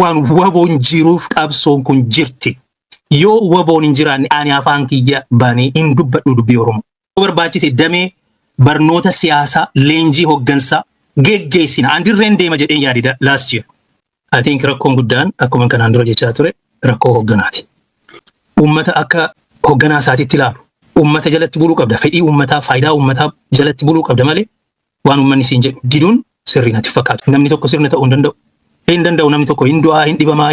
Waan WBOn jiruuf qabsoon kun jirti. Yoo WBOn hin jiraanne ani afaan kiyya banee hin dubbadhu dubbii Oromoo. Yoo barbaachise damee barnoota siyaasaa, leenjii hoggansaa geggeessina. An dirreen deema jedheen yaade last year. I think rakkoon guddaan akkuma kanaan dura jechaa ture rakkoo hogganaati. Uummata akka hogganaa isaatitti ilaalu. Uummata jalatti buluu qabda. Fedhii uummataa, faayidaa uummataa jalatti buluu qabda malee waan uummanni siin jedhu diduun sirrii natti fakkaatu. Namni tokko sirna ta'uu hin danda'u. Hin danda'u, namni tokko hin du'aa, hin dhibamaa,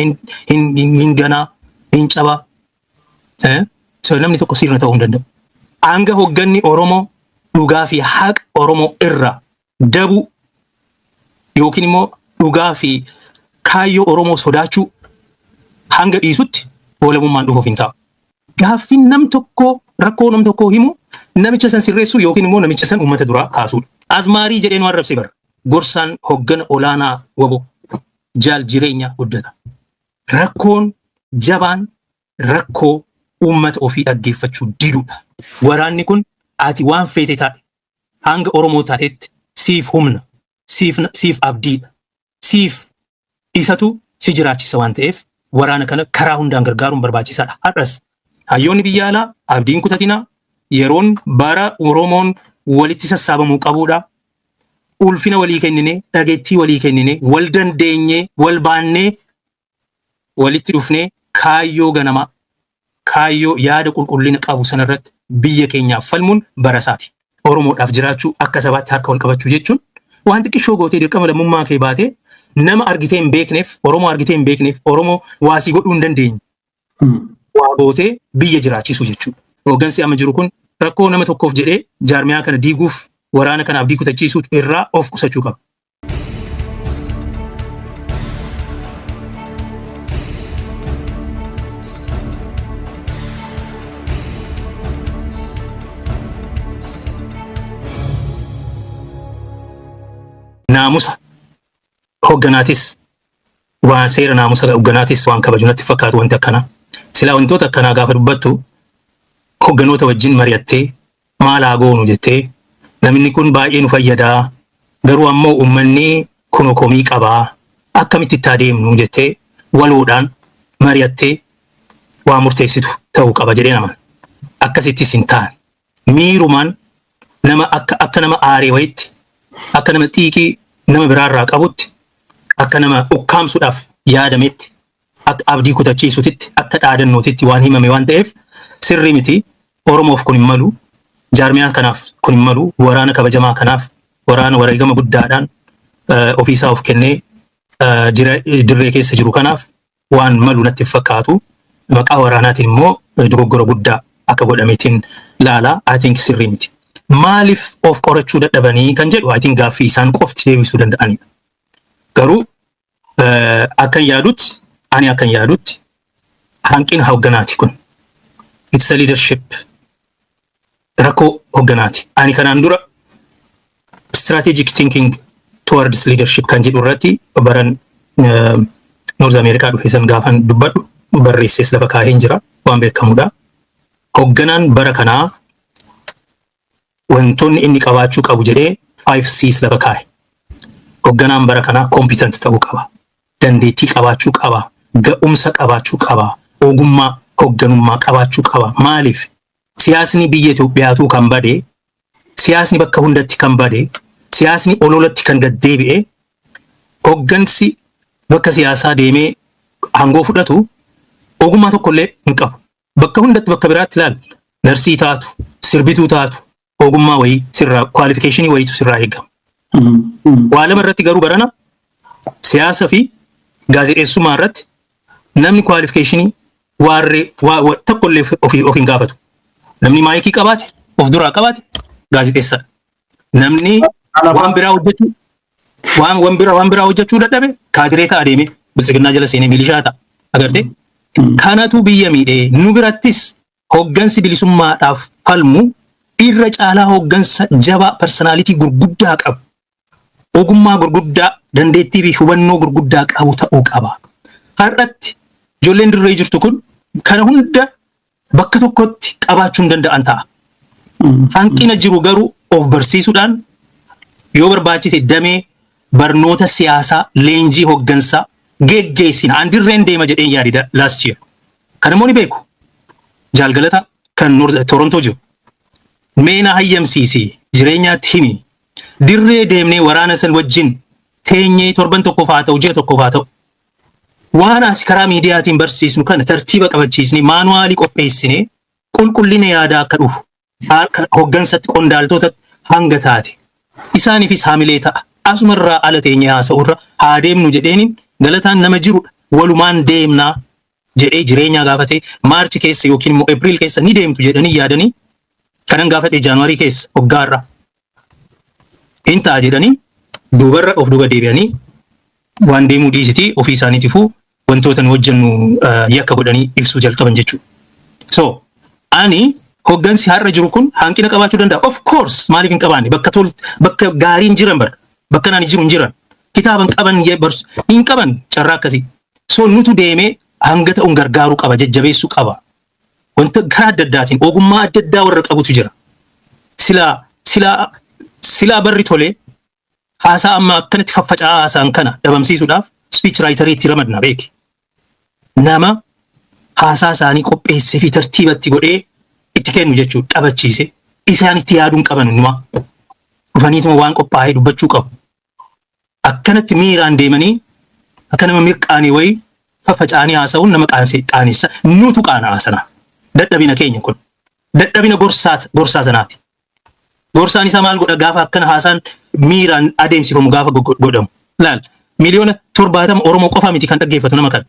hin ganaa, hin cabaa. So namni tokko sirna ta'uu hin danda'u. Hanga hogganni Oromoo dhugaa fi haqa Oromoo irraa dabuu yookiin immoo dhugaa fi kaayyoo Oromoo sodaachuu hanga dhiisutti walabummaan dhufuuf hin taa'u. Gaaffiin nam tokkoo, rakkoo nam tokkoo himu, namicha san sirreessuu yookiin immoo namicha san uummata duraa kaasuudha. Azmaarii jedhee nu arrabse bara. Gorsaan hoggana olaanaa WBO Jaal Jireenya Guddata. Rakkoon jabaan rakkoo uummata ofii dhaggeeffachuu diduudha. Waraanni kun ati waan feete taa'e hanga Oromoo taatetti siif humna, siif abdiidha, siif isatu si jiraachisa waan ta'eef waraana kana karaa hundaan gargaaruun barbaachisaadha. Har'as hayyoonni biyya alaa abdiin kutatinaa, yeroon bara Oromoon walitti sassaabamuu qabuudha. Ulfina walii kenninee, dhageettii walii kenninee, wal dandeenyee, wal baannee, walitti dhufnee kaayyoo ganamaa, kaayyoo yaada qulqullina qabu sanarratti biyya keenyaaf falmuun barasaati. Oromoodhaaf jiraachuu, akka sabaatti harka wal qabachuu jechuun waan xiqqishoo gootee dirqama lammummaa kee baatee nama argitee hin beekneef, Oromoo argitee hin beekneef, Oromoo waasii godhuu hin dandeenye waa gootee biyya jiraachisuu jechuudha. Hooggansi amma jiru kun rakkoo nama tokkoof jedhee jaarmiyaa kana diiguuf, waraana kana abdii kutachiisuu irraa of qusachuu qaba. Naamusa hogganaatis, waan seera naamusa hogganaatis waan kabaju natti fakkaatu wanti akkanaa. Silaa wantoota akkanaa gaafa dubbattu hogganoota wajjin mari'attee, maal haa goonu jettee, namni kun baay'ee nu fayyadaa, garuu ammoo uummanni kunoo komii qabaa, akkamitti itti adeemnu jettee waloodhaan mari'attee waa murteessitu ta'uu qaba jedhee naman. Akkasittis hin taane. Miirumaan nama akka nama aaree wayitti, akka nama xiiqii nama biraarraa qabutti, akka nama ukkaamsuudhaaf yaadametti, akka abdii kutachiisutitti, akka dhaadannootitti waan himame waan ta'eef sirrii miti. Oromoof kun hin malu. Jaarmiyaa kanaaf kun hin malu. Waraana kabajamaa kanaaf, waraana wareegama guddaadhaan ofiisaa of kennee dirree keessa jiru kanaaf waan malu natti hin fakkaatu. Maqaa waraanaatiin immoo dogoggora guddaa akka godhameetiin laala. I think sirrii miti. Maaliif of qorachuu dadhabanii kan jedhu I think gaaffii isaan qofti deebisuu danda'anidha. Garuu akkan yaadutti, ani akkan yaadutti hanqina hogganaati kun. It's a leadership, rakkoo hogganaati. Ani kanaan dura strategic thinking towards leadership kan jedhu irratti baran North America dhufe san gaafan dubbadhu barreessees lafa kaaheen jira, waan beekamudha. Hogganaan bara kanaa wantoonni inni qabaachuu qabu jedhee 5 C's lafa kaahe. Hogganaan bara kanaa competent ta'uu qaba. Dandeettii qabaachuu qaba. Ga'umsa qabaachuu qaba. Ogummaa hogganummaa qabaachuu qaba. Maaliif? Siyaasni biyya Itoophiyaatu kan bade, siyaasni bakka hundatti kan bade, siyaasni ololatti kan gad deebi'e, hoggansi bakka siyaasaa deemee aangoo fudhatu ogummaa tokkollee hin qabu. Bakka hundatti, bakka biraatti ilaal, narsii taatu, sirbituu taatu, ogummaa wayii sirraa, qualification wayiitu sirraa eegama. Waa lama irratti garuu barana siyaasa fi gaazexeessummaa irratti namni qualification waarree waa tokkollee ofii of hin gaafatu. Namni maayikii qabaate, of duraa qabaate gaazexeessadha. Namni waan biraa hojjechuu waan biraa hojjechuu dadhabe kaadiree ta'a, deemee Biltsiginnaa jala seenee milishaa ta'a. Agartee? Kanatu biyya miidhee. Nu birattis hoggansi bilisummaadhaaf falmu irra caalaa hoggansa jabaa personality gurguddaa qabu, ogummaa gurguddaa, dandeettii fi hubannoo gurguddaa qabu ta'uu qaba. Har'atti ijoolleen dirree jirtu kun kana hunda bakka tokkotti qabaachuu hin danda'an ta'a. Hanqina jiru garuu of barsiisuudhaan, yoo barbaachise damee barnoota siyaasaa, leenjii hoggansaa Geggeessina. An dirreen deema jedheen yaadida last year. Kan immoo ni beeku. Jaalgalata kan Torontoo jiru. Meena hayyamsiisi, jireenyaatti himi. Dirree deemnee waraana san wajjin teenyee torban tokkoof haa ta'u, ji'a tokkoof haa ta'u. Waan as karaa miidiyaatiin barsiisnu kana tartiiba qabachiisnee, maanuwaalii qopheessinee, qulqullina yaadaa akka dhufu hoggansatti, qondaaltotatti hanga taate isaaniifis haamilee ta'a. Asumarraa ala teenyee haasa'urra haa deemnu jedheeniin galataan nama jirudha. Walumaan deemnaa jedhee jireenyaa gaafatee, March keessa yookiin immoo April keessa ni deemtu jedhanii yaadanii, kanan gaafadhe January keessa hoggaarra. Hin ta'a jedhanii, duubarra of duuba deebi'anii, waan deemuu dhiisitii ofii isaaniitifuu wantoota nu hojjennu yakka godhanii ibsuu jalqaban jechuudha. So ani hoggansi har'a jiru kun hanqina qabaachuu danda'a. Of course, maaliif hin qabaanne? Bakka tol bakka gaariin jiran bara, bakka naan jiru hin jiran, kitaaba hin qaban, hin qaban carraa akkasii. So nutu deemee hanga ta'uun gargaaruu qaba, jajjabeessuu qaba. Wanta karaa adda addaatiin ogummaa adda addaa warra qabutu jira. Silaa barri tolee, haasaa amma akkanatti faffaca'aa haasaan kana dhabamsiisuudhaaf speech writerii itti ramadna, beeki. Nama haasaa isaanii qopheessee fi tartiibatti godhee itti kennu jechuudha, qabachiise. Isaan itti yaaduun qaban numa. Dhufaniituma waan qophaa'ee dubbachuu qabu. Akkanatti miiraan deemanii akka nama mirqaanii wayii faffaca'anii haasa'uun nama qaanessa. Nutu qaana'a sanaaf. Dadhabina keenya kun. Dadhabina gorsaa sanaati. Gorsaan isaa maal godha gaafa akkana haasaan miiraan adeemsifamu gaafa godhamu? Laal, 70 miliyoona Oromoo qofa miti kan dhaggeeffatu nama kana.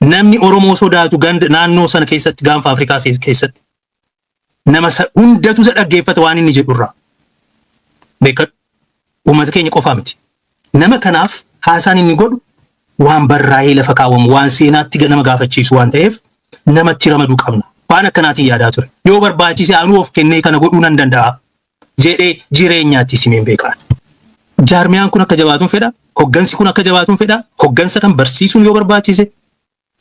Namni Oromoo sodaatu ganda naannoo sana keessatti, gaanfa Afrikaa keessatti nama hundatu isa dhaggeeffata waan inni jedhurraa. Beekadhu, uummata keenya qofaa miti. Nama kanaaf haasaan inni godhu waan barraa'ee lafa kaawwamu, waan seenaatti nama gaafachiisu waan ta'eef, namatti ramaduu qabna. Waan akkanaatiin yaadaa ture. Yoo barbaachise anuu of kennee kana godhuu nan danda'a jedhee jireenyaatti simeen beekaan. Jaarmiyaan kun akka jabaatuun fedha. Hoggansi kun akka jabaatuun fedha. Hoggansa kan barsiisuun yoo barbaachise,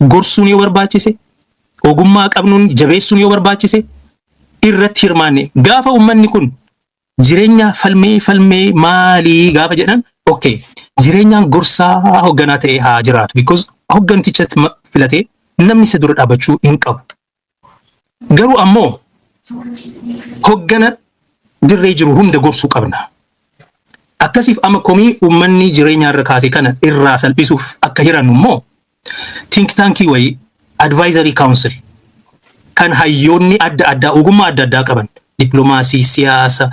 gorsuun yoo barbaachise, ogummaa qabnuun jabeessuun yoo barbaachise, irratti hirmaanne, gaafa uummanni kun jireenya falmee falmee maalii gaafa jedhan, okay, jireenyaan gorsaa hogganaa ta'ee haa jiraatu, because hoggantichatti filatee namni isa dura dhaabbachuu hin qabu. Garuu ammoo hoggana dirree jiru hunda gorsuu qabna. Akkasiif amma komii uummanni jireenya irra kaase kana irraa salphisuuf akka hirannu immoo think tankii wayii, advisory council, kan hayyoonni adda addaa ogummaa adda addaa qaban, dippiloomaasii, siyaasa,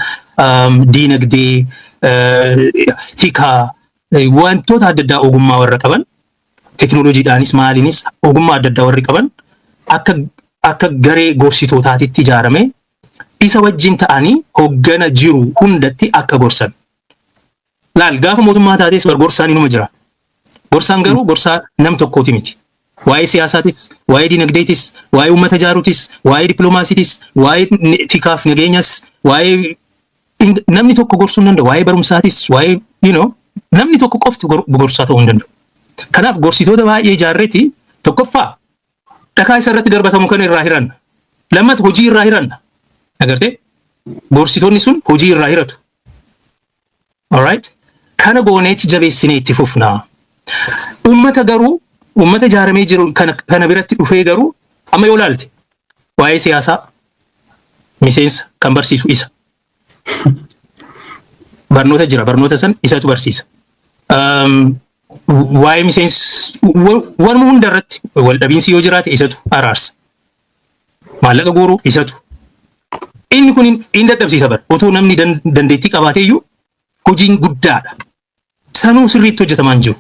diinagdee, tikaa, wantoota adda addaa ogummaa warra qaban, teknooloojiidhaanis maaliinis ogummaa adda addaa warri qaban, akka garee gorsitootaatitti ijaarame isa wajjin ta'anii hoggana jiru hundatti akka gorsan. Laal, gaafa mootummaa taates bar gorsaan inuma jira. Gorsaan garuu gorsaa nam tokkooti miti. Waa'ee siyaasaatis, waa'ee dinagdeetis, waa'ee uummata ijaaruutis, waa'ee dippiloomaasiitis, waa'ee tikaaf nageenyas, waa'ee namni tokko gorsuu hin danda'u. Waa'ee barumsaatis, waa'ee namni tokko qofti gorsaa ta'uu hin danda'u. Kanaaf gorsitoota baay'ee ijaarreeti, tokkoffaa dhakaa isa irratti darbatamu kana irraa hiranna. Lammata hojii irraa hiranna. Agartee? Gorsitoonni sun hojii irraa hiratu. Alright? Kana gooneetti jabeessinee itti fufnaa. Uummata garuu, uummata ijaaramee jiru kana biratti dhufee garuu, amma yoo ilaalte, waa'ee siyaasaa miseensa kan barsiisu isa. Barnoota jira, barnoota san isatu barsiisa. Waa'ee miseensa waanuma hunda irratti wal dhabiinsi yoo jiraate isatu araarsa. Maallaqa guuruu isatu. Inni kun hin dadhabsiisa bara. Otoo namni dandeettii qabaatee iyyuu hojiin guddaadha. Sanuu sirriitti hojjetamaa hin jiru.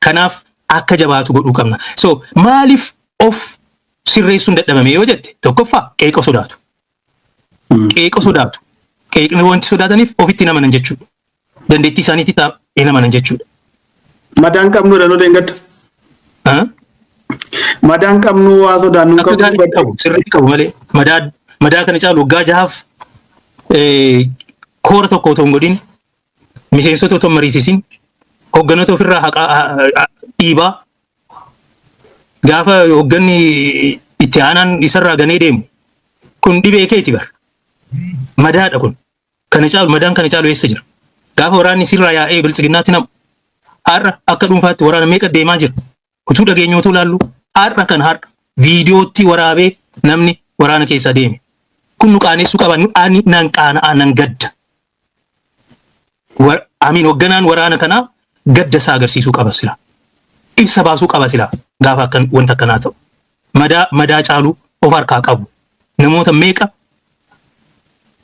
Kanaaf akka jabaatu godhuu qabna. So maaliif of sirreessuun dadhabame yoo jette, tokkoffaa qeeqa sodaatu. Qeeqa sodaatu. Qeeqni wanti sodaataniif ofitti hin amanan jechuudha. Dandeettii isaaniitti hin amanan jechuudha. Madaan qabnu dha deengadda. Madaan qabnu waa sodaannu Akka gaariitti qabu, sirriitti qabu malee, madaa madaa kana caalu waggaa 6f koora tokko otoo hin godhin, miseensota otoo hin mariisisin, hogganoota ofirraa haqaa dhiibaa, gaafa hogganni itti aanaan isarraa ganee deemu, kun dhibee keeti bar. Madaadha kun. Kana caalu, madaan kana caalu eessa jira? Gaafa waraanni sirraa yaa'ee biltsiginnaatti namu. Har'a akka dhuunfaatti waraana meeqa deemaa jira? Utuu dhageenyootu ilaallu, har'a kan har'a viidiyootti waraabee namni waraana keessa deeme. Kun nu qaanessuu qaba. Ani nan qaana'a, nan gadda. Amiin, hoogganaan waraana kanaa gadda isaa agarsiisuu qaba sila. Ibsa baasuu qaba sila gaafa akkan wanta akkanaa ta'u. Madaa caaluu of harkaa qabu. Namoota meeqa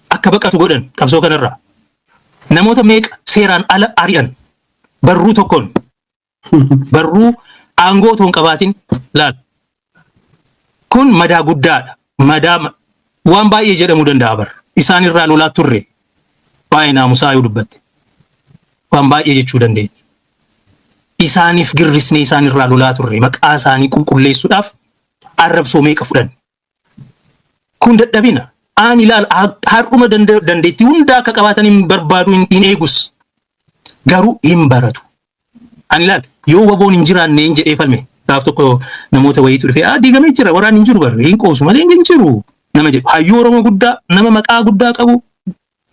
akka baqatu godhan qabsoo kanarraa? Namoota meeqa seeraan ala ari'an barruu tokkoon, barruu aangoo otoo hin qabaatin laal. Kun madaa guddaadha. Madaa waan baay'ee jedhamuu danda'a bar. Isaan irraa lolaa turre, waa'ee naamusaa yoo dubbatte. Waan baay'ee jechuu dandeenya. Isaaniif girrisnee isaan irraa lolaa turre, maqaa isaanii qulqulleessuudhaaf arrabsoo meeqa fudhanne. Kun dadhabina. Aan ilaal, har'uma dandeettii hunda akka qabaatan hin barbaadu, hin eegus. Garuu hin baratu. Ani ilaal, yoo WBOn hin jiraanne hin jedhee falme. Gaaf tokko namoota wayiitu dhufee, "Ah, diigamee jira, waraanni hin jiru barre, hin qoosu malee hin jiru," nama jedhu. Hayyuu Oromoo guddaa, nama maqaa guddaa qabu,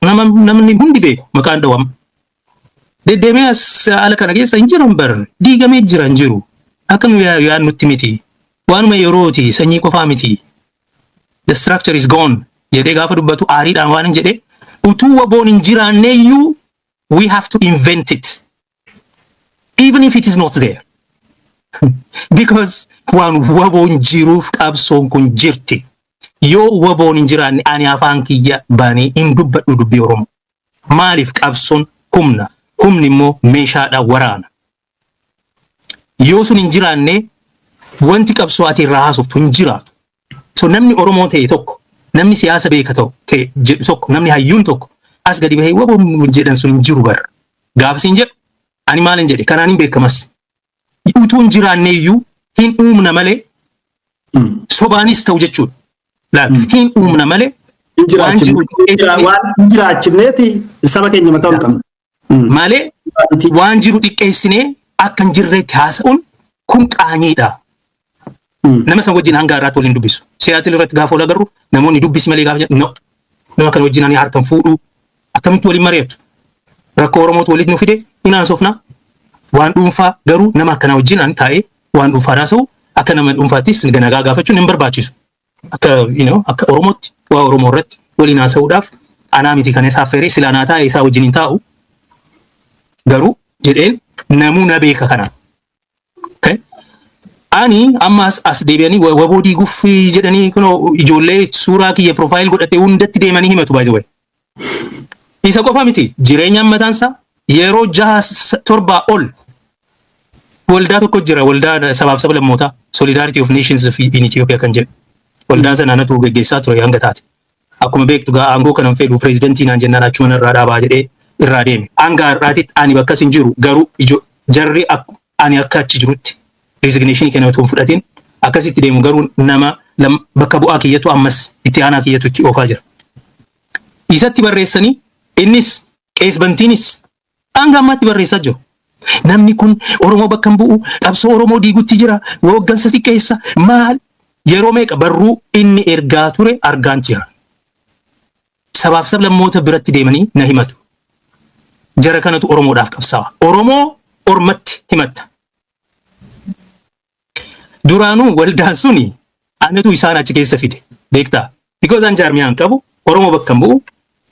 nama namni hundi beeku, maqaan dhawama. Deddeemee as ala kana keessa hin jiran bar, diigamee jira, hin jiru. Akka nu yaadnutti miti. Waanuma yerooti, sanyii qofaa miti. The structure is gone jedhee gaafa dubbatu aariidhaan waan hin jedhee, utuu WBOn hin jiraanneeyyuu we have to invent it. Even if it is not there. Because waan WBOn jiruuf qabsoon kun jirti. Yoo WBOn hin jiraanne ani afaan kiyya banee hin dubbadhu dubbii Oromoo. Maaliif? Qabsoon humna. Humni immoo meeshaadha, waraana. Yoo sun hin jiraanne wanti qabsoo ati irraa haasoftu hin jiraatu. So namni Oromoo ta'e tokko, namni siyaasa beeka ta'u ta'e jedhu tokko, namni hayyuun tokko as gadi bahee WBOn jedhan sun hin jiru bara. Gaafa siin jedhu ani maalin jedhe, kanaan hin beekamas. Utuu hin jiraanne iyyuu hin uumna malee, sobaanis ta'u jechuudha. Laal, hin uumna malee waan jiru Waan hin jiraachifneeti saba keenya mataa ol qabna. malee waan jiru xiqqeessinee akka hin jirreetti haasa'uun kun qaanyiidha. Nama san wajjin hanga har'aatti waliin dubbisu. Seattle irratti gaafa wal agarru namoonni dubbisi malee gaafa jedhan, no. Nama kana wajjin ani harkan fuudhuu, akkamitti waliin mari'atu? Rakkoo Oromootu walitti nu fide, hin haasofna. Waan dhuunfaa garuu nama akkanaa wajjin ani taa'ee waan dhuunfaa haasa'u, akka nama dhuunfaattis nagaa gaafachuun hin barbaachisu. Akka akka Oromootti waa Oromoo irratti waliin haasa'uudhaaf anaa miti kan isaa affeeree, silaa naa taa'ee isaa wajjin hin taa'u. Garuu jedheen, namuu na beeka kana. Okay? Ani ammas as deebi'anii WBO diiguuf jedhanii kunoo ijoollee suuraa kiyya profile godhatee hundatti deemanii himatu, by the way. Isa qofa miti, jireenyaan mataansaa yeroo jaha torbaa ol waldaa tokko jira, Waldaa Sabaaf Saba Lammootaa, Solidarity of Nations in Ethiopia kan jedhu. Waldaa sana anatu geggeessaa ture hanga taate. Akkuma beektu gaa, aangoo kanan fedhu, pireezidantii naan jennaan achuma irraa dhaabaa jedhee irraa deeme. Hanga har'aatitti ani bakkas hin jiru, garuu jarri ani akka achi jirutti resignation kenna otoo hin fudhatin akkasitti deemu, garuu nama bakka bu'aa kiyyatu, ammas itti aanaa kiyyatu itti oofaa jira. Isatti barreessanii, innis qees bantiinis hanga ammaatti barreessaa jiru. Namni kun Oromoo bakka hin bu'u, qabsoo Oromoo diigutti jira, hooggansa xiqqeessa, maal yeroo meeqa barruu inni ergaa ture argaan jira. Sabaaf sablammoota biratti deemanii na himatu. Jara kanatu Oromoodhaaf qabsaa'a. Oromoo ormatti himatta. Duraanuu waldaan suni anatu isaan achi keessa fide. Beektaa? Because an jaarmiyaan qabu, Oromoo bakka hin bu'u,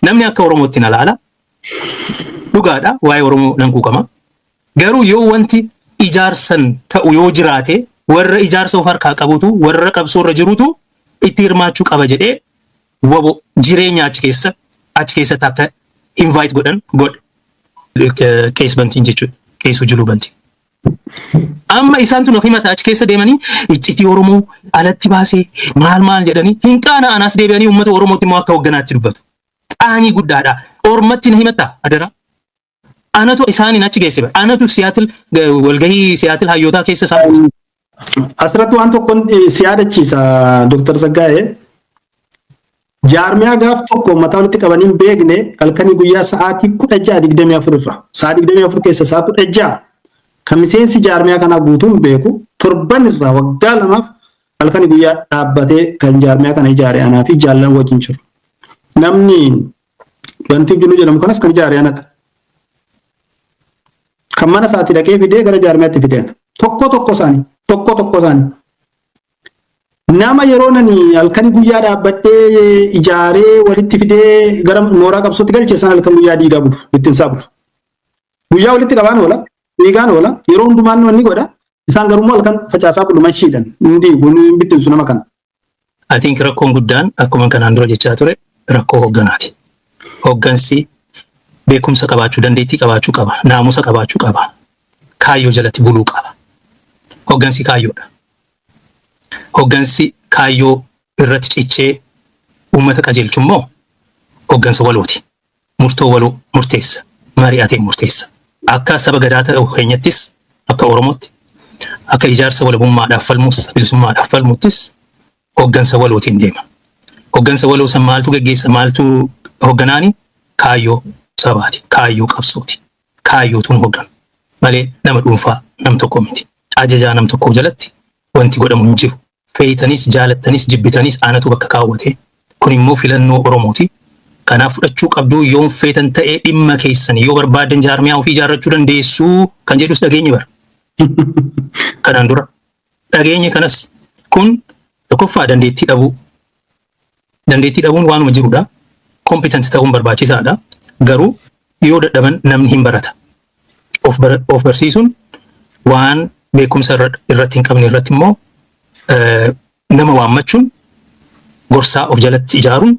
namni akka Oromootti na laala. Dhugaadha, waa'ee Oromoo nan quuqama. Garuu yoo wanti ijaarsan ta'u yoo jiraate, warra ijaarsa of harkaa qabutu, warra qabsoo irra jirutu itti hirmaachuu qaba jedhee WBO jireenya achi keessatti akka invite godhan godhe. Qees Bantiin jechuudha. Qees Ujuluu Bantiin. Amma isaantu na himata, achi keessa deemanii iccitii Oromoo alatti baasee maal maal jedhanii hin qaana'an, as deebi'anii uummata Oromootti immoo akka hogganaatti dubbatu. Qaanii guddaadha. Ormatti na himatta adara. Anatu isaaniin achi geesse bara. Anatu Seattle, walgahii Seattle hayyootaa keessa isaan. Asirratti waan tokkoon si yaadachiisa, Dr. Tsaggaa'ee. Jaarmiyaa gaaf tokko mataa walitti qabanii hin beekne, halkanii guyyaa sa'aatii 16:24 irra, sa'a 24 keessa sa'a 16 kan miseensi jaarmiyaa kanaa guutuun beeku, torban irraa waggaa 2f halkanii guyyaa dhaabbatee kan jaarmiyaa kana ijaare anaa fi jaallan wajjin jiru. Namni Bantii Juluu jedhamu kanas kan ijaare anadha. Kan mana isaatti dhaqee fidee gara jaarmiyaatti fideen. Tokko tokko isaanii. Tokko tokko isaanii. Nama yeroo nani halkan guyyaa dhaabbadhee ijaaree walitti fidee gara mooraa qabsootti galche sana halkan guyyaa diigaa bulu, bittinsaa bulu. Guyyaa walitti qabaan oola, diigaan oola, yeroo hundumaan wanni godha. Isaan garuu halkan facaasaa bulu mashiidhan. Hin diigu, hin bittinsu nama kana. I think rakkoon guddaan akkuma kanaan dura jechaa ture rakkoo hogganaati. Hoggansi beekumsa qabaachuu, dandeettii qabaachuu qaba, naamusa qabaachuu qaba, kaayyoo jalatti buluu qaba. Hoggansi kaayyoodha. Hoggansi kaayyoo irratti cichee uummata qajeelchu immoo hoggansa walooti. Murtoo waloo murteessa. Mari'atee murteessa. Akka saba gadaa ta'u keenyattis, akka Oromootti, akka ijaarsa walabummaadhaaf falmus, bilisummaadhaaf falmuttis hoggansa walootiin deema. Hoggansa waloo san maaltu geggeessa, maaltu hogganaani? Kaayyoo sabaati. Kaayyoo qabsooti. Kaayyootuun hogganu. Malee nama dhuunfaa nam tokko miti. Ajajaa nam tokko jalatti wanti godhamu hin jiru. Feetanis, jaalattanis, jibbitanis anatu bakka kaawwate. Kun immoo filannoo Oromooti. Kanaaf fudhachuu qabdu, yoon feetan ta'ee dhimma keessan, yoo barbaadan jaarmiyaa ofii ijaarrachuu dandeessuu kan jedhus dhageenye bara. Kanaan dura dhageenye kanas. Kun tokkoffaa dandeettii dhabuu. Dandeettii dhabuun waanuma jirudha. Competent ta'uun barbaachisaadha. Garuu yoo dadhaban namni hin barata. Of barsiisuun waan beekumsa irratti hin qabne irratti immoo nama waammachuun, gorsaa of jalatti ijaaruun,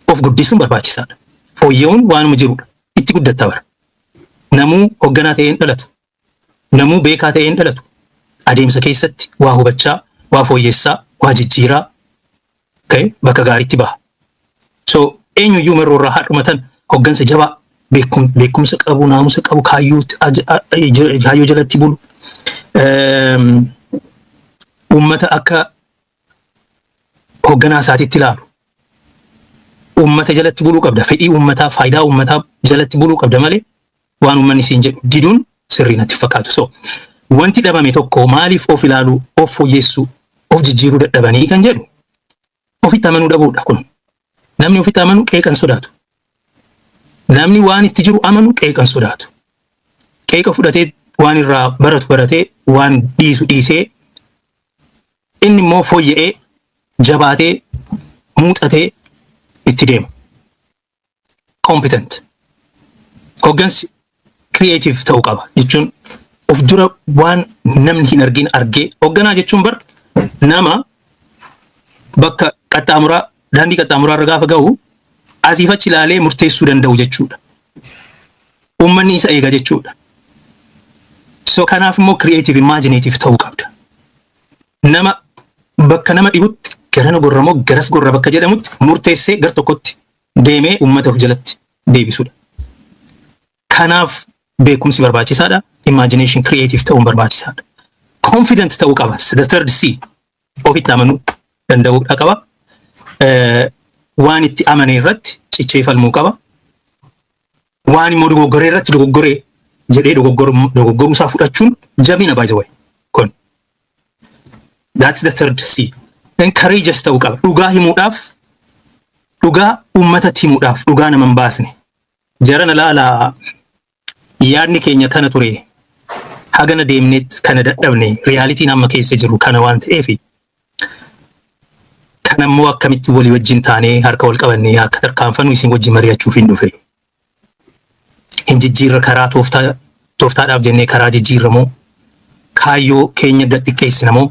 of guddisuun barbaachisaadha. Fooyya'uun waanuma jirudha. Itti guddatta bara. Namuu hoogganaa ta'ee hin dhalatu. Namuu beekaa ta'ee hin dhalatu. Adeemsa keessatti waa hubachaa, waa fooyyessaa, waa jijjiiraa bakka gaariitti baha. So eenyuyyuu marroo irraa haadhumatan hoggansa jabaa, beekumsa qabu, naamusa qabu, kaayyoo jalatti bulu, uummata akka hogganaa isaatiitti ilaalu. Uummata jalatti buluu qabda. Fedhii uummataa, faayidaa uummataa jalatti buluu qabda malee waan uummanni siin jedhu diduun sirrii natti fakkaatu. So wanti dhabame tokko maaliif of ilaaluu, of fooyyessuu, of jijjiiruu dadhabanii kan jedhu ofitti amanuu dhabuudha kun. Namni ofitti amanu qeeqan sodaatu. Namni waan itti jiru amanu qeeqan sodaatu. Qeeqa fudhatee, waan irraa baratu baratee, waan dhiisu dhiisee, inni immoo fooyya'ee, jabaatee, muuxatee itti deema. Competent. Hoggansi creative ta'uu qaba jechuun of dura waan namni hin argin argee. Hogganaa jechuun bar nama bakka qaxxaamuraa, daandii qaxxaamuraa irra gaafa ga'u asiif achi ilaalee murteessuu danda'u jechuudha. Uummanni isa eega jechuudha. So kanaaf immoo creative, imaginative ta'uu qabda. Nama bakka nama dhibutti garana gorra moo garas gorra bakka jedhamutti murteessee gar tokkotti deemee uummata of jalatti deebisudha. Kanaaf beekumsi barbaachisaadha. Imagination, creative ta'uun barbaachisaadha. Confident ta'uu qaba. The third C, ofitti amanuu danda'uudha qaba. Waan itti amane irratti cichee falmuu qaba. Waan immoo dogoggoree irratti dogoggoree jedhee dogoggoruu isaa fudhachuun jabina, by the way. Kun. That's the third C. Then courageous ta'uu qaba. Dhugaa himuudhaaf, dhugaa uummatatti himuudhaaf, dhugaa nama hin baasne. Jarana laalaa, yaadni keenya kana ture, hagana deemneet kana dadhabne, realityn amma keessa jiru kana waan ta'eef, kana immoo akkamitti walii wajjin taanee harka wal qabannee akka tarkaanfannu isin wajjin mari'achuuf hin dhufe. Hin jijjiirra karaa tooftaa, tooftaadhaaf jennee karaa jijjiirramoo, kaayyoo keenya gad xiqqeessinamoo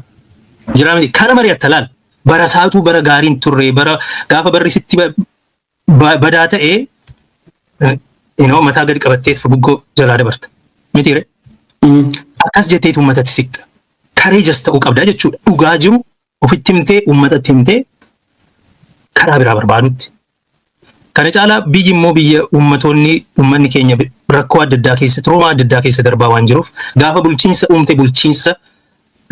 jira miti, kana mari'atta. Laal, bara saatuu bara gaariin turre, bara gaafa barri sitti badaa ta'ee mataa gadi qabattee furguggoo jalaa dabarta mitiire, akkas jetteetu uummatatti siqxa. Courageous ta'uu qabda jechuudha. Dhugaa jiru ofitti himtee, uummatatti himtee, karaa biraa barbaadutti. Kana caalaa biyyi immoo biyya uummatoonni, uummanni keenya rakkoo adda addaa keessa, trauma adda addaa keessa darbaa waan jiruuf, gaafa bulchiinsa uumte bulchiinsa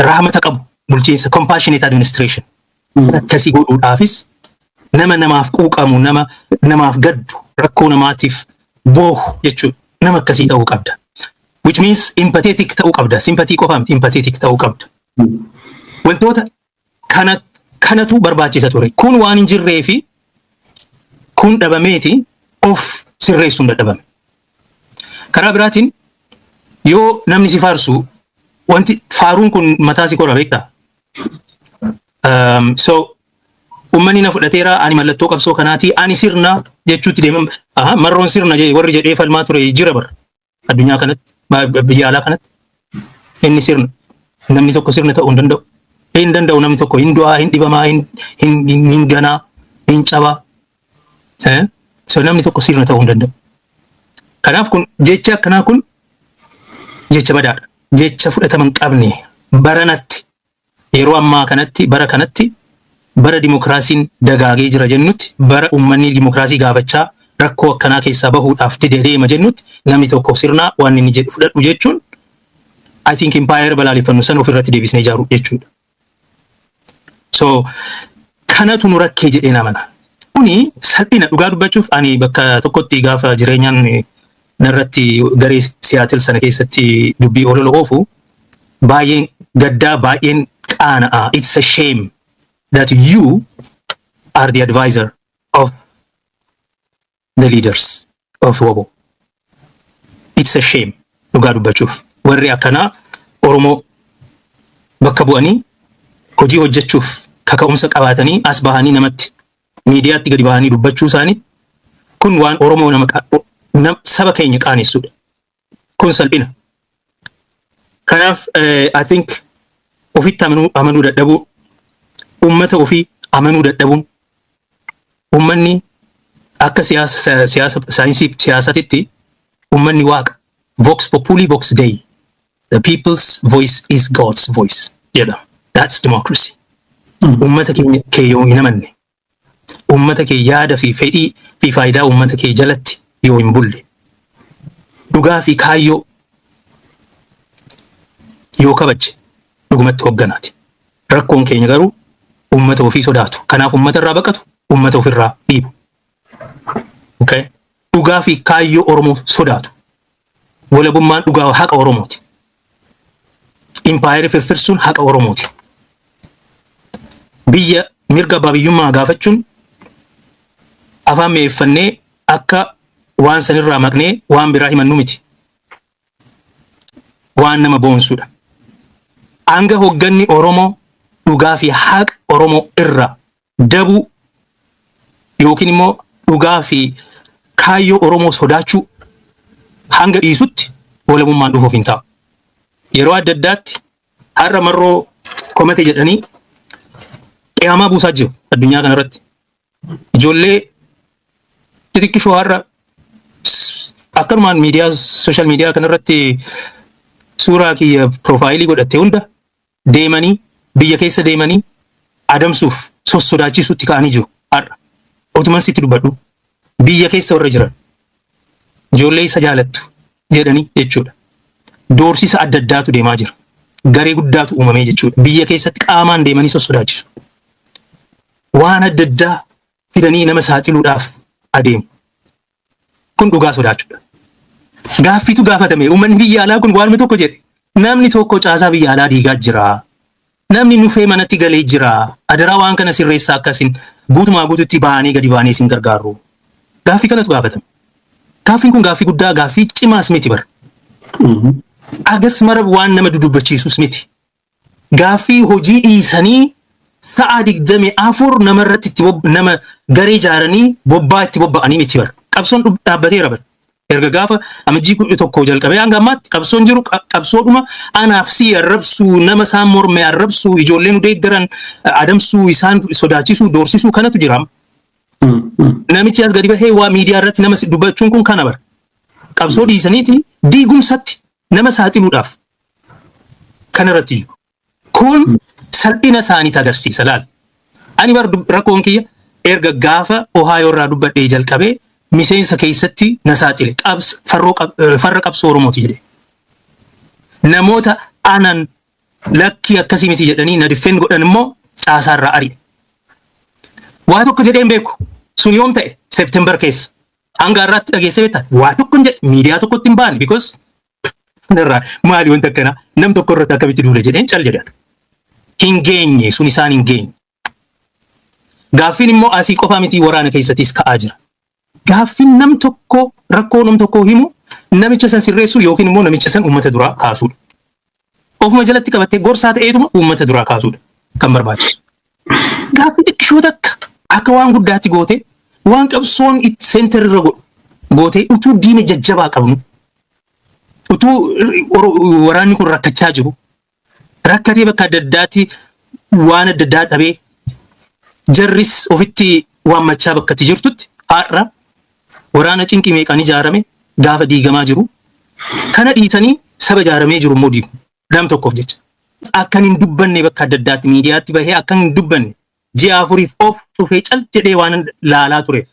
rahmata qabu, bulchiinsa compassionate administration akkasii godhuudhaafis nama namaaf quuqamu, nama namaaf gaddu, rakkoo namaatiif boohu jechuudha. Nama akkasii ta'uu qabda. Which means empathetic ta'uu qabda. Sympathy qofaa miti, empathetic ta'uu qabda. Wantoota kana kanatu barbaachisa ture. Kun waan hin jirree fi kun dhabameeti of sirreessuun dadhabame. Karaa biraatiin Yoo namni si faarsu, wanti faaruun kun mataa si kora, beektaa? So uummanni na fudhateera, ani mallattoo qabsoo kanaati, ani sirna jechuutti deeman. Marroon sirna jedhe warri jedhee falmaa ture jira bara addunyaa kanatti, biyya alaa kanatti. Inni sirna, namni tokko sirna ta'uu hin danda'u. Hin danda'u. Namni tokko hin du'aa, hin dhibamaa, hin ganaa, hin cabaa. So namni tokko sirna ta'uu hin danda'u. Kanaaf kun jecha akkanaa kun jecha badaadha. Jecha fudhatama hin qabne. Baranatti, yeroo ammaa kanatti, bara kanatti, bara dimokiraasiin dagaagee jira jennutti, bara uummanni dimokiraasii gaafachaa rakkoo akkanaa keessaa bahuudhaaf dide deema jennutti, namni tokko sirnaa waan inni jedhu fudhadhu jechuun, I think, empire balaaleffannu sana ofirratti deebisnee ijaaru jechuudha. So kanatu nu rakkee jedhee amana. Kuni salphina. Dhugaa dubbachuuf, ani bakka tokkotti gaafa jireenyaan narratti garee Siyaatil sana keessatti dubbii olola oofu baay'een gaddaa, baay'een qaana'a. It's a shame that you are the advisor of the leaders of WBO. It's a shame, dhugaa dubbachuuf. Warri akkanaa Oromoo bakka bu'anii hojii hojjechuuf kaka'umsa qabaatanii as bahanii namatti miidiyaatti gadi bahanii dubbachuu isaanii, kun waan Oromoo nama saba keenya qaanessuudha. Kun salphina. Kanaaf I think ofitti amanuu dadhabuu, uummata ofii amanuu dadhabuun, uummanni akka siyaasa saayinsii siyaasatitti uummanni waaqa. Vox populi vox dei. The people's voice is God's voice jedhama. That's democracy. Uummata keenya kee yoo hin amanne, uummata kee yaada fi fedhii fi faayidaa uummata kee jalatti yoo hin bulle, dhugaa fi kaayyoo yoo kabajje, dhugumatti hogganaati. Rakkoon keenya garuu uummata ofii sodaatu. Kanaaf uummata irraa baqatu, uummata ofirraa dhiibu. Okay? Dhugaa fi kaayyoo Oromoo sodaatu. Walabummaan dhugaa haqa Oromooti. Impaayera firfirsuun haqa Oromooti. Biyya mirga abbaa biyyummaa gaafachuun afaan mi'eeffannee akka waan sanirraa maqnee waan biraa himannu miti. Waan nama boonsudha. Hanga hogganni Oromoo dhugaa fi haqa Oromoo irraa dabuu yookiin immoo dhugaa fi kaayyoo Oromoo sodaachuu hanga dhiisutti walabummaan dhufuuf hin taa'u. Yeroo adda addaatti har'a Marroo komate jedhanii qiyaamaa buusaa jiru addunyaa kanarratti. Ijoollee xixiqqishoo har'a akkanumaan miidiyaa, social media kanarratti suuraa kiyya profile godhatte hunda deemanii, biyya keessa deemanii adamsuuf sossodaachisuutti ka'anii jiru har'a. Otuman sitti dubbadhu, biyya keessa warra jiran ijoollee isa jaalattu jedhanii jechuudha. Doorsisa adda addaatu deemaa jira. Garee guddaatu uumamee jechuudha. Biyya keessatti qaamaan deemanii sossodaachisu. Waan adda addaa fidanii nama saaxiluudhaaf adeemu. Kun dhugaa sodaachuudha. Gaaffiitu gaafatame. Uummanni biyya alaa kun waanuma tokko jedhe. Namni tokko caasaa biyya alaa diigaa jira. Namni nufee manatti galee jira. Adaraa waan kana sirreessaa, akkasin guutumaa guututti baanee gadi baanee isin gargaaru. Gaaffii kanatu gaafatame. Gaaffiin kun gaaffii guddaa, gaaffii cimaas miti bara. Agas mara waan nama dudubbachiisus miti. Gaaffii hojii dhiisanii sa'a 24 namarratti itti nama garee ijaaranii bobbaa itti bobba'anii miti bara. Qabsoon dhaabbateera bara. Erga gaafa Amajjii 11 jalqabee hanga ammaatti qabsoon jiru qabsoodhuma anaaf si arrabsuu, nama isaan morme arrabsuu, ijoollee nu deeggaran adamsuu, isaan sodaachisuu, doorsisuu kanatu jira. Namichi as gadi bahee waa miidiyaa irratti nama dubbachuun kun kana bara. Qabsoo dhiisaniiti diigumsatti nama saaxiluudhaaf kanarratti jiru. Kun salphina isaaniit agarsiisa laal. Ani bar rakkoon kiyya erga gaafa Ohaayoo irraa dubbadhee jalqabee miseensa keessatti na saaxile. Farra qabsoo Oromooti jedhe. Namoota anan lakkii akkasii miti jedhanii na defend godhan immoo caasaarraa ari'e. Waa tokko jedhee hin beeku. Sun yoom ta'e? September keessa. Hanga har'aatti dhageessee beektaa? Waa tokko hin jedhe. Miidiyaa tokkotti hin baane, because irraa maali wanta akkanaa nam tokko irratti akkamitti duule jedheen cal jedhan. Hin geenye, sun isaan hin geenye. Gaaffiin immoo asii qofaa miti, waraana keessattis ka'aa jira. Gaaffiin nam tokko rakkoo nam tokko himu Namicha san sirreessuu yookiin immoo namicha san uummata duraa kaasuudha. Ofuma jalatti qabattee gorsaa ta'eetuma uummata duraa kaasuudha kan barbaachisu. Gaaffii xiqqishoo takka akka waan guddaatti gootee, waan qabsoon itti center irra godhu gootee, utuu diina jajjabaa qabnu, utuu waraanni kun rakkachaa jiru, rakkatee bakka adda addaatti waan adda addaa dhabee, jarris ofitti waammachaa bakka itti jirtutti, har'a waraana cinqii meeqaan ijaarame gaafa diigamaa jiru kana dhiisanii saba ijaaramee jiru immoo diigu nam tokkoof jecha. Akkan hin dubbanne, bakka adda addaatti miidiyaatti bahee akkan hin dubbanne ji'a 4f of cufee cal jedhee waan laalaa tureef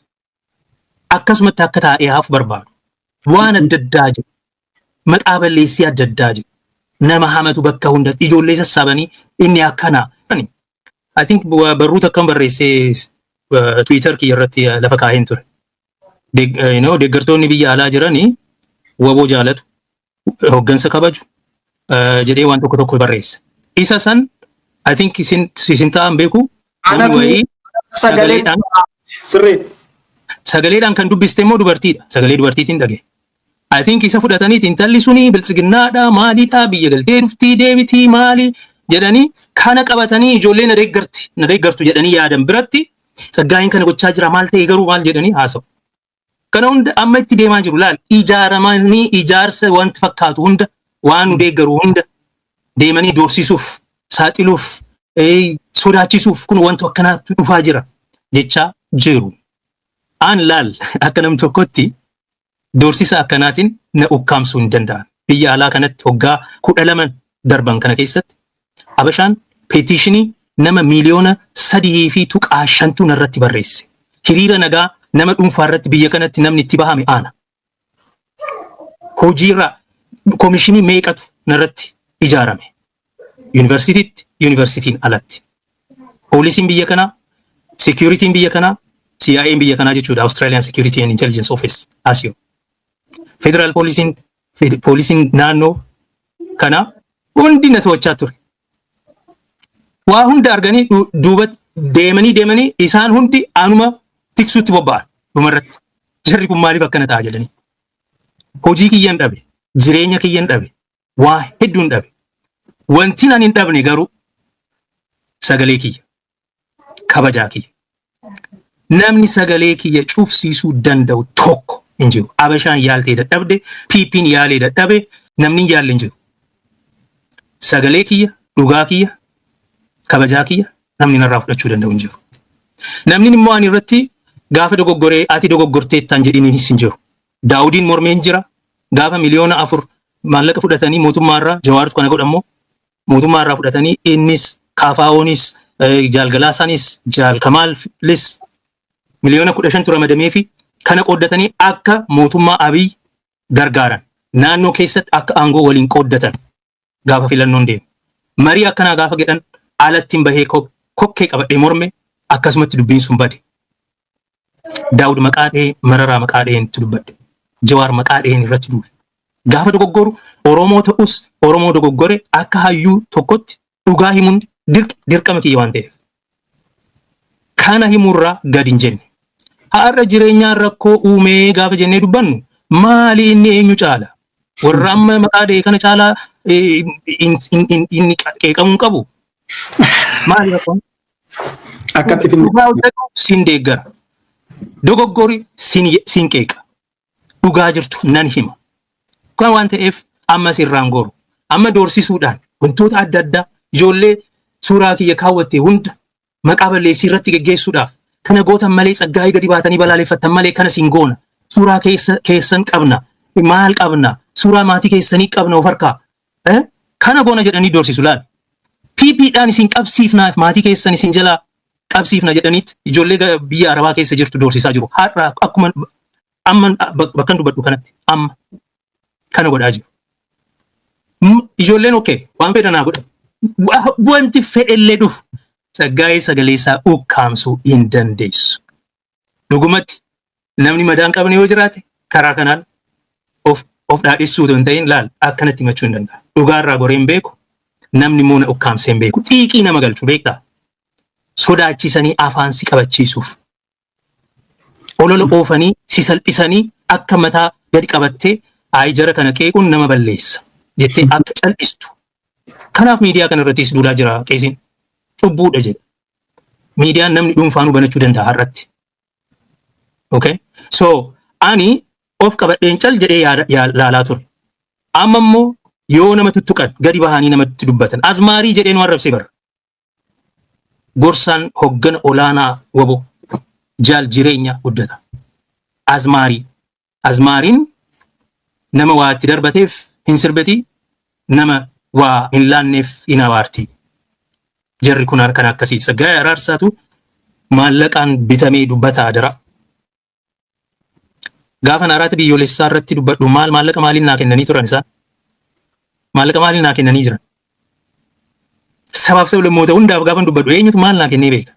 akkasumatti akka taa'ee hafu barbaadu. Waan adda addaa jiru. Maqaa balleessii adda addaa jiru. Nama hamatu bakka hundatti ijoollee sassaabanii inni akkana. I think barruu takkan barreessee Twitter kiyya irratti lafa kaa'een ture. Deeggartoonni biyya alaa jiranii WBO jaalatu, hoggansa kabaju jedhee waan tokko tokko barreessa. Isa san I think isin ta'an beeku namni wayii sagaleedhaan Sirrii. Sagaleedhaan kan dubbiste immoo dubartiidha. Sagalee dubartiitiin dhagaye. I think isa fudhataniiti intalli suni biltsiginnaadha, maaliidha, biyya galtee dhuftii deebitii maali jedhanii kana qabatanii ijoollee na deeggarti na deeggartu jedhanii yaadan biratti Tsaggaayeen kana gochaa jira, maal ta'e garuu maal jedhanii haasa'u. Kana hunda amma itti deemaa jiru laal, ijaaramanii ijaarsa wanti fakkaatu hunda, waan nu deeggaru hunda deemanii doorsisuuf, saaxiluuf, sodaachisuuf kun wantu akkanaatu dhufaa jira jechaa jiru. An laal, akka nam tokkotti doorsisa akkanaatiin na ukkaamsuu hin danda'an. Biyya alaa kanatti waggaa 12 darban kana keessatti Habashaan petition nama 3.5 miiliyoonatu narratti barreesse. Hiriira nagaa nama dhuunfaa irratti biyya kanatti namni itti bahame aana. Hojiirra koomishinii meeqatu narratti ijaarame? Yuunivarsiitiitti, yuunivarsiitiin alatti. Poolisiin biyya kanaa, security'n biyya kanaa, CIA'n biyya kanaa jechuudha, Australian Security and Intelligence Office, ASIO. Federal poolisiin, poolisiin naannoo kanaa hundi na to'achaa ture. Waa hunda arganii duuba deemanii deemanii isaan hundi anuma tiksuutti bobba'an dhumarratti. Jarri kun maaliif akkana ta'a jedhanii. Hojii kiyyan dhabe, jireenya kiyyan dhabe, waa hedduun dhabe. Wanti ani hin dhabne garuu sagalee kiyya, kabajaa kiyya. Namni sagalee kiyya cufsiisuu danda'u tokko hin jiru. Abashaan yaaltee dadhabde, PP'n yaalee dadhabe, namni hin yaalle hin jiru. Sagalee kiyya, dhugaa kiyya, kabajaa kiyya namni narraa fudhachuu danda'u hin jiru. Namni immoo ani irratti gaafa dogoggoree ati dogoggorteettaan jedhiniis hin jiru. Daawudiin mormeen jira. Gaafa 4 miliyoona maallaqa fudhatanii mootummaarraa, Jawaartu kana godhammoo, mootummaarraa fudhatanii innis Kaafaa'oonis Jaalgalaasaanis Jaal Kamaalis 15 miliyoona ramadamee fi kana qooddatanii akka mootummaa Abiy gargaaran, naannoo keessatti akka aangoo waliin qooddatan gaafa filannoon deemu. Marii akkanaa gaafa jedhan alatti hin bahee kokkee qabadhee morme, akkasumatti dubbiin sun bade. Daawud maqaa dhahee, Mararaa maqaa dhaheen itti dubbadhe. Jawaar maqaa dhaheen irratti duule. Gaafa dogoggoru Oromoo ta'us Oromoo dogoggore akka hayyuu tokkotti dhugaa himuun dirqama kiyya waan ta'eef. Kana himuurraa gad hin jenne. Har'a jireenyaan rakkoo uumee gaafa jennee dubbannu maali, inni eenyu caala? Warra amma maqaa dhahee kana caalaa inni qeeqamuu hin qabu. Maali rakkoon? Akkatti finne. Dhugaa hojjetu siin deeggara. Dogoggori siin qeeqa. Dhugaa jirtu nan hima. Kan waan ta'eef ammas irraan goru. Amma doorsisuudhaan wantoota adda addaa ijoollee suuraa kiyya kaawwatte hunda maqaa balleessii irratti geggeessuudhaaf kana gootan malee, Tsaggaayee gadi baatanii balaaleffattan malee kana siin goona. Suuraa keessan qabna. Maal qabna? Suuraa maatii keessanii qabna of harkaa. Kana goona jedhanii doorsisu laal. PPdhaan isin qabsiifna, maatii keessan isin jalaa qabsiifna jedhaniit ijoollee biyya Arabaa keessa jirtu doorsisaa jiru. Har'a akkuma amma bakkan dubbadhu kanatti amma kana godhaa jiru. Ijoolleen okay waan fedhan haa godhan. Wanti fedhellee dhufu Tsaggaayee sagalee isaa ukkaamsuu hin dandeessu. Dhugumatti namni madaa hin qabne yoo jiraate karaa kanaan of dhaadhessuu otoo hin ta'in laal akkanatti himachuu hin danda'a. Dhugaarraa goree hin beeku. Namni immoo na ukkaamsee hin beeku. Xiiqii nama galchu beektaa? Sodaachisanii afaan si qabachiisuuf. Olola oofanii si salphisanii akka mataa gadi qabattee Ayi, jara kana qeequun nama balleessa jettee akka cal'istu. Kanaaf miidiyaa kana irrattis duulaa jira qeesiin. Cubbuudha jedha. Miidiyaan namni dhuunfaanuu banachuu danda'a har'atti. Okay? So ani of qabadheen cal jedhee laalaa ture. Amma immoo yoo nama tuttuqan gadi bahanii namatti dubbatan. Azmaarii jedhee nu arrabsee bara. Gorsaan hoggana olaanaa WBO Jaal Jireenya Guddata. Azmaarii. Azmaariin nama waa itti darbateef hin sirbeti, nama waa hin laanneef hin abaarti. Jarri kun kan akkasii. Tsaggaayee Araarsaatu maallaqaan bitamee dubbataa jira. Gaafa araata biyyoolessaa irratti dubbadhu maal maallaqa maaliin naa kennanii turan isaan? Maallaqa maaliin naa kennanii jiran? Sabaaf sablammoota hundaaf gaafa dubbadhu eenyutu maal naa kennee beeka?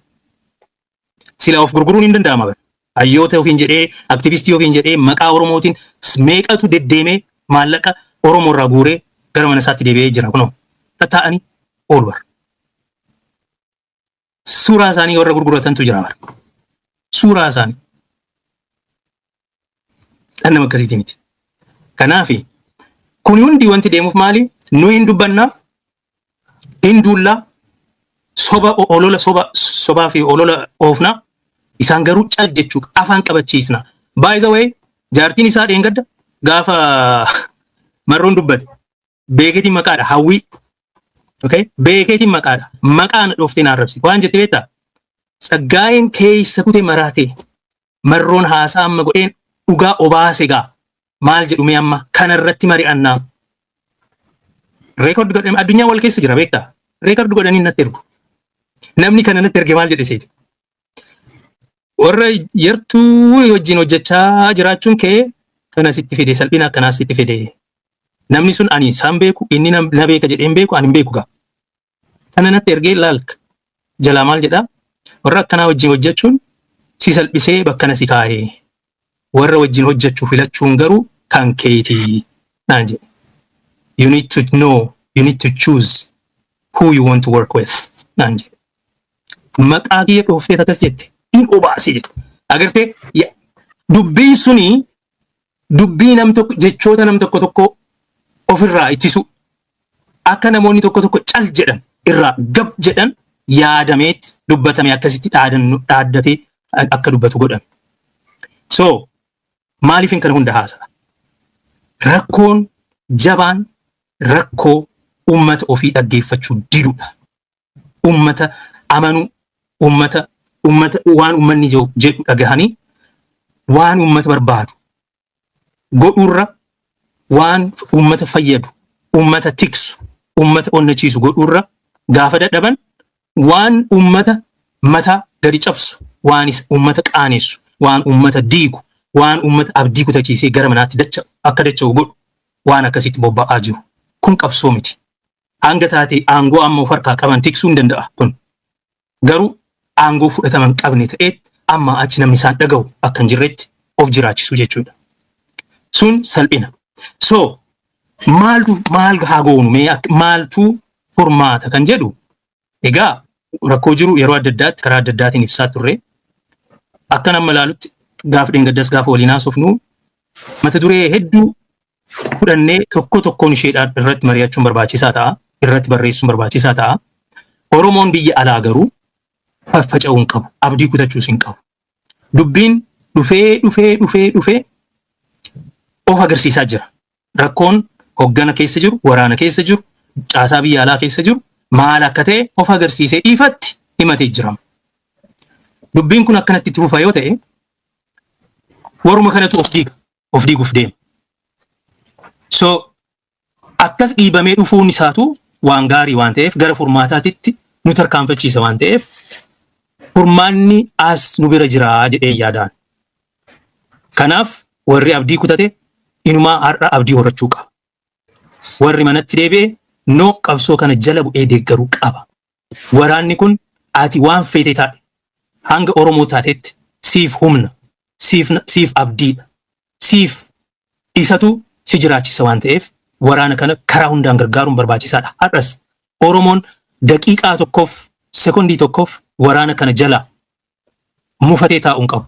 Sila of gurguruun hin danda'ama bara. Hayyoota ofiin jedhee, aktivistii ofiin jedhee, maqaa Oromootiin meeqatu deddeemee maallaqa Oromoo irraa guuree gara mana isaatti deebi'ee jira kunoo. Tattaa'anii oolu bara. Suuraa isaanii warra gurguratantu jira bara. Suuraa isaanii. Dhala nama akkasiitii miti. Kanaafi kun hundi wanti deemuuf maali? Nu hin dubbannaa, hin duullaa, soba olola soba sobaa fi olola oofnaa, isaan garuu cal jechuu afaan qabachiisna. By the way, jaartiin isaa dheengadda gaafa Marroon dubbate beekeetiin maqaadha Hawwii. Okay? Beekeetiin maqaadha. Maqaan dhooftee na arrabsi. Waan jette beektaa? Tsaggaayeen keessa kutee maraatee Marroon haasaa amma godheen dhugaa obaase gaa maal jedhu mee amma kanarratti mari'annaa. Record godhame, addunyaa wal keessa jira beektaa? Record godhanii natti ergu. Namni kana natti erge maal jedhe seeti? Warra yartuu wajjin hojjechaa jiraachuun kee kana sitti fide, salphina akkanaa sitti fide. Namni sun ani isaan beeku, inni na beeka jedhee hin beeku, ani hin beeku gaa. Kana natti ergee laalka. Jalaa maal jedhaa? Warra akkanaa wajjin hojjechuun si salphisee bakka na si kaa'ee. Warra wajjin hojjechuu filachuun garuu kan keetii naan jedhe. You need to know, you need to choose who you want to work with naan jedhe. Maqaa kiyya dhooftee akkas jette. In obaasee jette. Agartee, dubbiin suni dubbii nam tokko, jechoota nam tokko tokko ofirraa ittisu, akka namoonni tokko tokko cal jedhan irraa gab jedhan yaadameet dubbatame, akkasitti dhaaddatee akka dubbatu godhame. So maaliifin kana hunda haasa'a? Rakkoon jabaan rakkoo uummata ofii dhaggeeffachuu didudha. Uummata amanuu, uummata waan uummanni jedhu dhagahanii waan uummata barbaadu godhuurra, waan uummata fayyadu, uummata tiksu, uummata onnachiisu godhuurra gaafa dadhaban, waan uummata mataa gadi cabsu, waan uummata qaanessu, waan uummata diigu, waan uummata abdii kutachiisee gara manaatti dacha akka dacha'u godhu waan akkasitti bobba'aa jiru. Kun qabsoo miti. Hanga taate aangoo amma of harkaa qaban tiksuu hin danda'a kun. Garuu aangoo fudhataman qabne ta'eet amma achi namni isaan dhaga'u akka hin jirretti of jiraachisu jechuudha. Sun salphina. So maaltu maal haa goonu mee, maaltu furmaata kan jedhu, egaa rakkoo jiru yeroo adda addaatti karaa adda addaatiin ibsaa turre. Akka nama ilaalutti gaafa dheengaddas gaafa waliin haasofnu mata duree hedduu fudhannee tokko tokkoon isheedhaan irratti mari'achuun barbaachisaa ta'a. Irratti barreessuun barbaachisaa ta'a. Oromoon biyya alaa garuu faffaca'uu hin qabu. Abdii kutachuus hin qabu. Dubbiin dhufee dhufee dhufee dhufee of agarsiisaa jira. Rakkoon hoggana keessa jiru, waraana keessa jiru, caasaa biyya alaa keessa jiru maal akka ta'e of agarsiisee ifatti himatee jira. Dubbiin kun akkanatti itti fufa yoo ta'e waruma kanatu of diiga, of diiguuf deema. So akkas dhiibamee dhufuun isaatu waan gaarii waan ta'eef, gara furmaataatitti nu tarkaanfachiisa waan ta'eef, furmaanni as nu bira jira jedhee yaadaan. Kanaaf warri abdii kutate inumaa har'a abdii horachuu qaba. Warri manatti deebi'e noo qabsoo kana jala bu'ee deeggaruu qaba. Waraanni kun ati waan feete taate hanga Oromoo taatetti siif humna, siif abdiidha, siif isatu si jiraachisa waan ta'eef, waraana kana karaa hundaan gargaaruun barbaachisaadha. Har'as Oromoon daqiiqaa tokkoof, sekondii tokkoof waraana kana jala mufatee taa'uu hin qabu.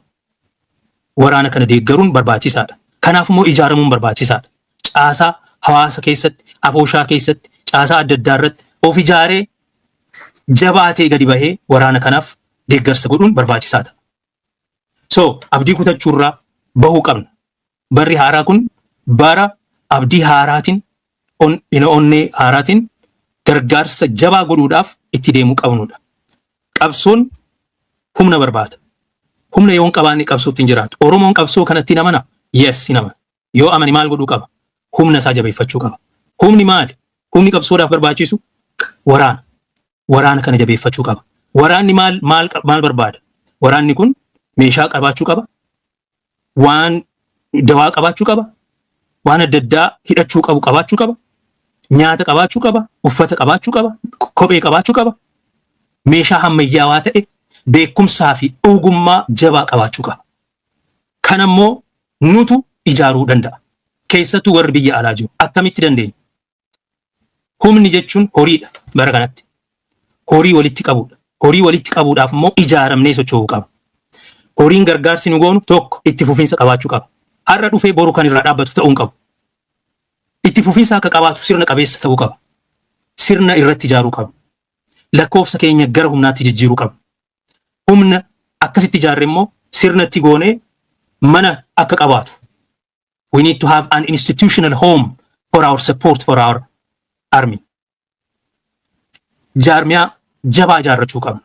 Waraana kana deeggaruun barbaachisaadha. Kanaaf immoo ijaaramuun barbaachisaadha. Caasaa hawaasa keessatti, afooshaa keessatti, caasaa adda addaa irratti of ijaaree jabaatee gadi bahee waraana kanaaf deeggarsa godhuun barbaachisaa ta'a. So abdii kutachuurraa bahuu qabna. Barri haaraa kun bara abdii haaraatiin, onnee haaraatiin gargaarsa jabaa godhuudhaaf itti deemuu qabnudha. Qabsoon humna barbaada. Humna yoo hin qabaanne qabsootti hin jiraatu. Oromoon qabsoo kanatti hin amana? Yes, hin amana. Yoo amane maal godhuu qaba? Humna isaa jabeeffachuu qaba. Humni maali? Humni qabsoodhaaf barbaachisu waraana. Waraana kana jabeeffachuu qaba. Waraanni maal maal maal barbaada? Waraanni kun meeshaa qabaachuu qaba. Waan dawaa qabaachuu qaba. Waan adda addaa hidhachuu qabu qabaachuu qaba. Nyaata qabaachuu qaba. Uffata qabaachuu qaba. Kophee qabaachuu qaba. Meeshaa ammayyaawaa ta'e, beekumsaa fi ogummaa jabaa qabaachuu qaba. Kanammoo nutu ijaaruu danda'a. Keessattuu warri biyya alaa jiru. Akkamitti dandeenya? Humni jechuun horiidha bara kanatti. Horii walitti qabuudha. Horii walitti qabuudhaaf immoo ijaaramnee socho'uu qaba. Horiin gargaarsi nu goonu tokko itti fufiinsa qabaachuu qaba. Har'a dhufee boru kan irraa dhaabbatu ta'uu hin qabu. Itti fufiinsa akka qabaatu sirna qabeessa ta'uu qaba. Sirna irratti ijaaruu qaba. Lakkoofsa keenya gara humnaatti jijjiiruu qaba. Humna akkasitti ijaarre immoo sirna itti goonee mana akka qabaatu. We need to have an institutional home for our support for our army. Jaarmiyaa jabaa ijaarrachuu qabna.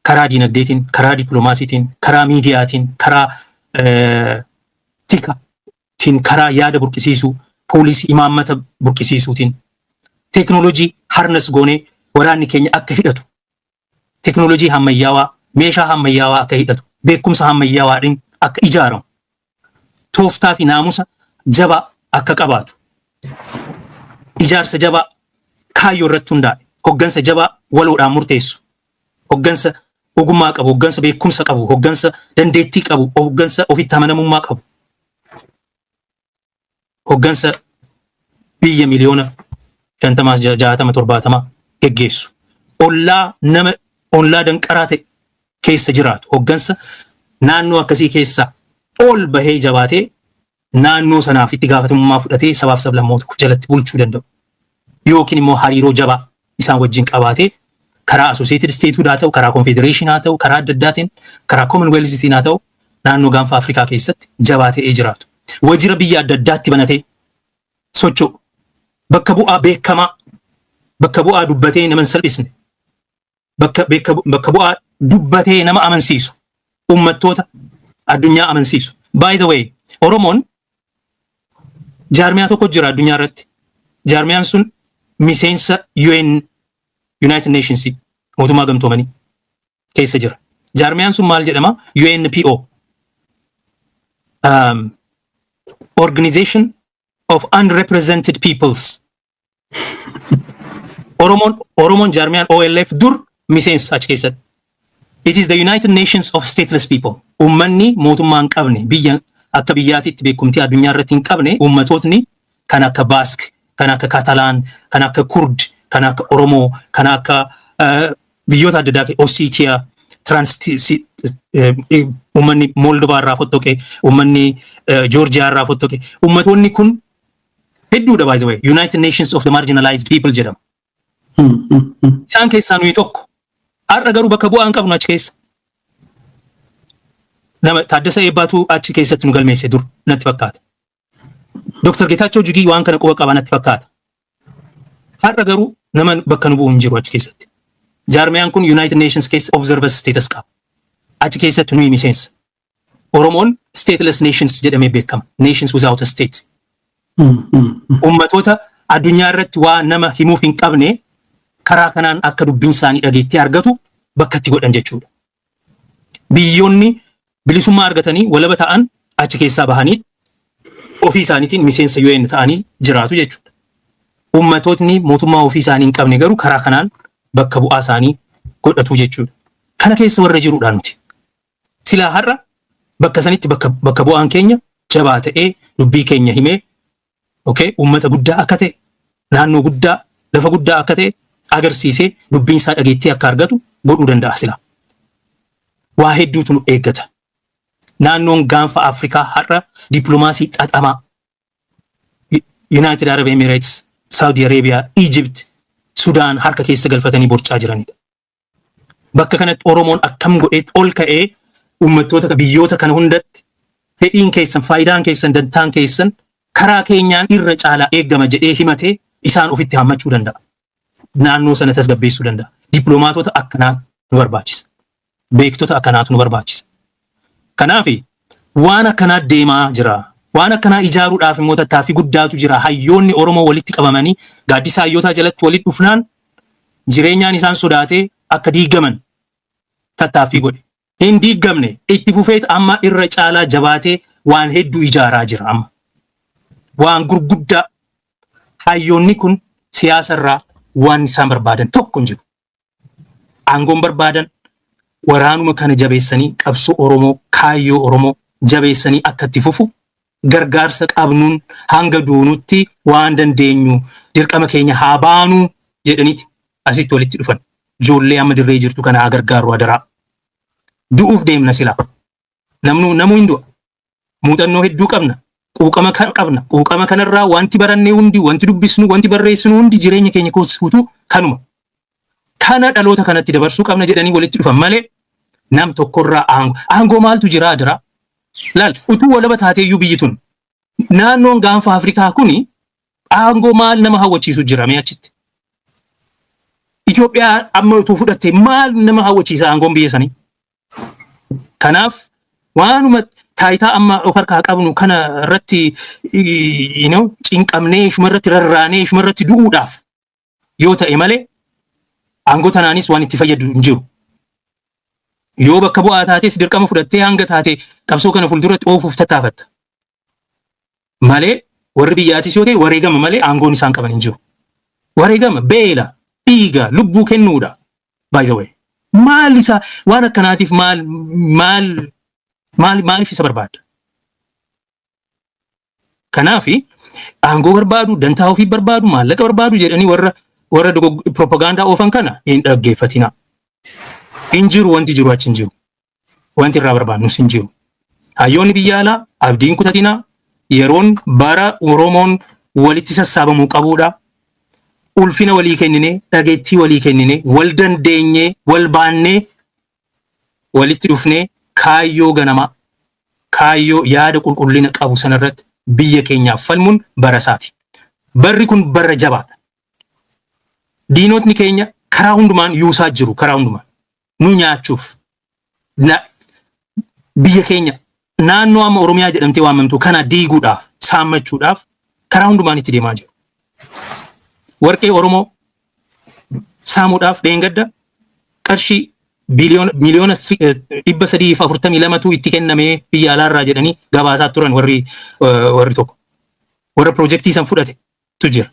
Karaa diinagdeetiin, karaa dippiloomaasiitiin, karaa miidiyaatiin, karaa tikaatiin, karaa yaada burqisiisuu, poolisii imaammata burqisiisuutiin, teeknooloojii harness goonee waraanni keenya akka hidhatu, teeknooloojii ammayyaawaa, meeshaa ammayyaawaa akka hidhatu, beekumsa ammayyaawaadhaan akka ijaaramu, tooftaa fi naamusa jabaa akka qabaatu, ijaarsa jabaa kaayyoo irratti hundaa'e, hoggansa jabaa waloodhaan murteessu, hoggansa ogummaa qabu, hoggansa beekumsa qabu, hoggansa dandeettii qabu, hoggansa ofitti amanamummaa qabu, hoggansa biyya miliyoona 50, 60, 70 geggeessu. Ollaa nama ollaa danqaraa ta'e keessa jiraatu, hoggansa naannoo akkasii keessa ol bahee jabaatee naannoo sanaaf itti gaafatamummaa fudhatee sabaaf sablammoota jalatti bulchuu danda'u. Yookiin immoo hariiroo jabaa isaan wajjin qabaatee karaa Associated States haa ta'u, karaa Confederation haa ta'u, karaa adda addaatiin, karaa Commonwealth haa ta'u, naannoo gaanfa Afrikaa keessatti jabaa ta'ee jiraatu. Wajjira biyya adda addaatti banatee socho'u. Bakka bu'aa beekamaa, bakka bu'aa dubbatee nama hin salphisne, bakka bu'aa dubbatee nama amansiisu, uummattoota addunyaa amansiisu. By the way, Oromoon jaarmiyaa tokko jira addunyaa irratti. Jaarmiyaan sun miseensa UN, United Nations, mootummaa gamtoomanii keessa jira. Jaarmiyaan sun maal jedhama? UNPO. Organization of Unrepresented Peoples. Oromoon jaarmiyaan OLF dur miseensa achi keessatti. It is the United Nations of Stateless People. Uummanni mootummaa hin qabne, biyya akka biyyaatitti beekumtii addunyaa irratti hin qabne, uummatootni kan akka Bask, kan akka Katalaan, kan akka Kurd, kan akka Oromoo, kan akka biyyoota adda addaa, Ossiitiyaa, Trans, uummanni Moldovaa irraa fottoqe, uummanni Joorjiyaa irraa fottoqe, uummatoonni kun hedduudha, by the way. United Nations of the Marginalized People jedhama. Isaan keessaa nuyi tokko. Har'a garuu bakka bu'aa hin qabnu achi keessa. Nama Taaddasa Eebbaatu achi keessatti nu galmeesse dur natti fakkaata. Dr. Geetaachoo Jugii waan kana quba qaba natti fakkaata. Har'a garuu nama bakka nu bu'u hin jiru achi keessatti. Jaarmiyaan kun United Nations keessa observer status qaba. Achi keessatti nuyi miseensa. Oromoon stateless nations jedhamee beekama. Nations without a state. Uummatoota addunyaa irratti waa nama himuuf hin qabne karaa kanaan akka dubbiin isaanii dhageettii argatu bakka itti godhan jechuudha. Biyyoonni bilisummaa argatanii walaba ta'an achi keessaa bahanii ofii isaaniitiin miseensa UN ta'anii jiraatu jechuudha. Uummatootni mootummaa ofii isaanii hin qabne garuu karaa kanaan bakka bu'aa isaanii godhatu jechuudha. Kana keessa warra jirudha nuti. Silaa har'a bakka sanitti bakka bu'aan keenya jabaa ta'ee dubbii keenya himee, okay, uummata guddaa akka ta'e, naannoo guddaa, lafa guddaa akka ta'e agarsiisee dubbiin isaa dhageettii akka argatu godhuu danda'a silaa. Waa hedduutu nu eeggata. Naannoon gaanfa Afrikaa har'a dippiloomaasii xaxamaa United Arab Emirates, Saudi Arabia, Egypt, Sudaan harka keessa galfatanii borcaa jiranidha. Bakka kanatti Oromoon akkam godhee ol ka'ee uummattoota biyyoota kana hundatti fedhiin keessan, faayidaan keessan, dantaan keessan karaa keenyaan irra caalaa eeggama jedhee himatee isaan ofitti hammachuu danda'a? Naannoo sana tasgabbeessuu danda'a. Dippiloomaatota akkanaa nu barbaachisa. Beektota akkanaatu nu barbaachisa. Kanaaf waan akkanaa deemaa jira. Waan akkanaa ijaaruudhaaf immoo tattaaffii guddaatu jira. Hayyoonni Oromoo walitti qabamanii gaaddisa hayyootaa jalatti walitti dhufnaan jireenyaan isaan sodaatee akka diigaman tattaaffii godhe. Hin diigamne, itti fufeet amma irra caalaa jabaatee waan hedduu ijaaraa jira amma. Waan gurguddaa. Hayyoonni kun siyaasa irraa waan isaan barbaadan tokko hin jiru. Aangoon barbaadan waraanuma kana jabeessanii qabsoo Oromoo, kaayyoo Oromoo jabeessanii akka itti fufu gargaarsa qabnuun hanga duunutti waan dandeenyu dirqama keenya haa baanuu jedhaniiti asitti walitti dhufan. Ijoollee amma dirree jirtu kana haa gargaaru adaraa. Du'uuf deemna silaa. Namnu namuu hin du'a. Muuxannoo hedduu qabna. Quuqama kan qabna. Quuqama kanarraa wanti barannee hundi, wanti dubbisnu, wanti barreessinu hundi jireenya keenya guutuu kanuma. Kana dhaloota kanatti dabarsuu qabna jedhanii walitti dhufan malee nam tokkorraa aangoo. Aangoo maaltu jira adaraa? Laal, utuu walaba taateeyyuu biyyi tun, naannoon gaanfa Afrikaa kuni, aangoo maal nama hawwachiisu jira mee achitti? Itoophiyaa amma utuu fudhatte maal nama hawwachiisa aangoon biyya sanii? Kanaaf waanuma taayitaa amma of harkaa qabnu kana irratti cinqamnee, ishuma irratti rarraanee, ishuma irratti du'uudhaaf yoo ta'e malee aangoo tanaanis waan itti fayyadu hin jiru. Yoo bakka bu'aa taates dirqama fudhattee hanga taate qabsoo kana fuulduratti oofuuf tattaafatta. Malee warri biyyaatis yoo ta'e wareegama malee aangoon isaan qaban hin jiru. Wareegama, beela, dhiiga, lubbuu kennuudha. By the way. Maal isa waan akkanaatiif maal maal maal maaliif isa barbaada? Kanaafi aangoo barbaadu, dantaa ofii barbaadu, maallaqa barbaadu jedhanii warra propagaandaa oofan kana hin dhaggeeffatina. Hin jiru, wanti jiru achi hin jiru. Wanti irraa barbaadnus hin jiru. Hayyoonni biyya alaa abdiin kutatina. Yeroon bara Oromoon walitti sassaabamuu qabuudha. Ulfina walii kennine, dhageettii walii kennine, wal dandeenyee, wal baannee, walitti dhufnee kaayyoo ganamaa, kaayyoo yaada qulqullina qabu sanarratti biyya keenyaaf falmuun bara isaati. Barri kun bara jabaadha. Diinotni keenya karaa hundumaan yuusaa jiru, karaa hundumaan. Nu nyaachuuf biyya keenya naannoo amma Oromiyaa jedhamtee waamamtu kana diiguudhaaf, saammachuudhaaf karaa hundumaan itti deemaa jiru. Warqee Oromoo saamuudhaaf dheengadda qarshii biliyoona 342tu itti kennamee biyya alaarraa jedhanii gabaasaa turan warri tokko. Warra piroojeektii san fudhate tu jira.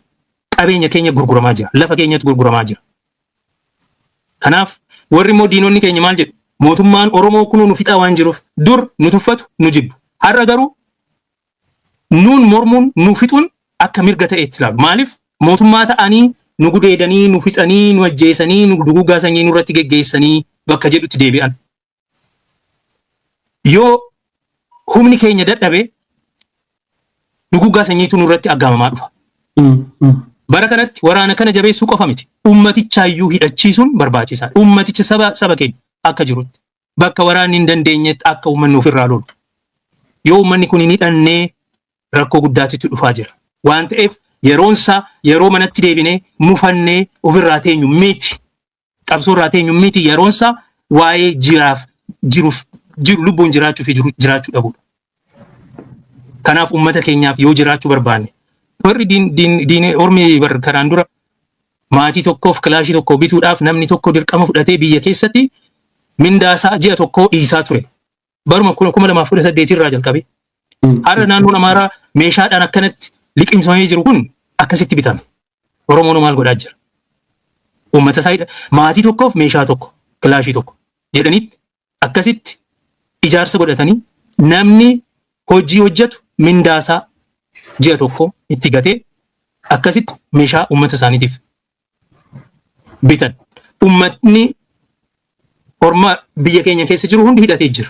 Qabeenya keenya gurguramaa jira. Lafa keenyatu gurguramaa jira. Kanaaf warri immoo diinonni keenya maal jedhu? Mootummaan Oromoo kunuu nu fixaa waan jiruuf dur nu tuffatu, nu jibbu. Har'a garuu nuun mormuun, nu fixuun akka mirga ta'etti ilaalu. Maaliif? Mootummaa ta'anii nu gudeedanii, nu fixanii, nu ajjeesanii, nu duguuggaa sanyii nurratti geggeessanii bakka jedhutti deebi'an. Yoo humni keenya dadhabe duguuggaa sanyiitu nurratti aggaamamaa dhufa. Bara kanatti waraana kana jabeessuu qofa miti. Ummatichaayyuu hidhachiisuun barbaachisaadha. Ummaticha saba keenya akka jirutti. Bakka waraanni hin dandeenyetti akka uummanni ofirraa lolu. Yoo uummanni kun hin hidhannee rakkoo guddaatitti dhufaa jira. Waan ta'eef yeroonsaa yeroo manatti deebinee mufannee ofirraa teenyu miti. Qabsoo irraa teenyu miti, yeroonsaa waa'ee jiraaf jiruuf jiru, lubbuun jiraachuu fi jiraachuu dhabuudha. Kanaaf uummata keenyaaf yoo jiraachuu barbaanne, warri diin ormi kanaan dura maatii tokkoof kilaashii tokko bituudhaaf namni tokko dirqama fudhatee biyya keessatti mindaasaa ji'a tokkoo dhiisaa ture. Baruma 2018 irraa jalqabe. Har'a naannoon Amaaraa meeshaadhaan akkanatti liqimsamee jiru kun akkasitti bitame. Oromoon maal godhaa jira? Uummata isaa maatii tokkoof meeshaa tokko, kilaashii tokko jedhanitti akkasitti ijaarsa godhatanii namni hojii hojjetu mindaasaa ji'a tokko itti gatee akkasitti meeshaa uummata isaaniitiif bitan. Uummatni orma biyya keenya keessa jiru hundi hidhatee jira.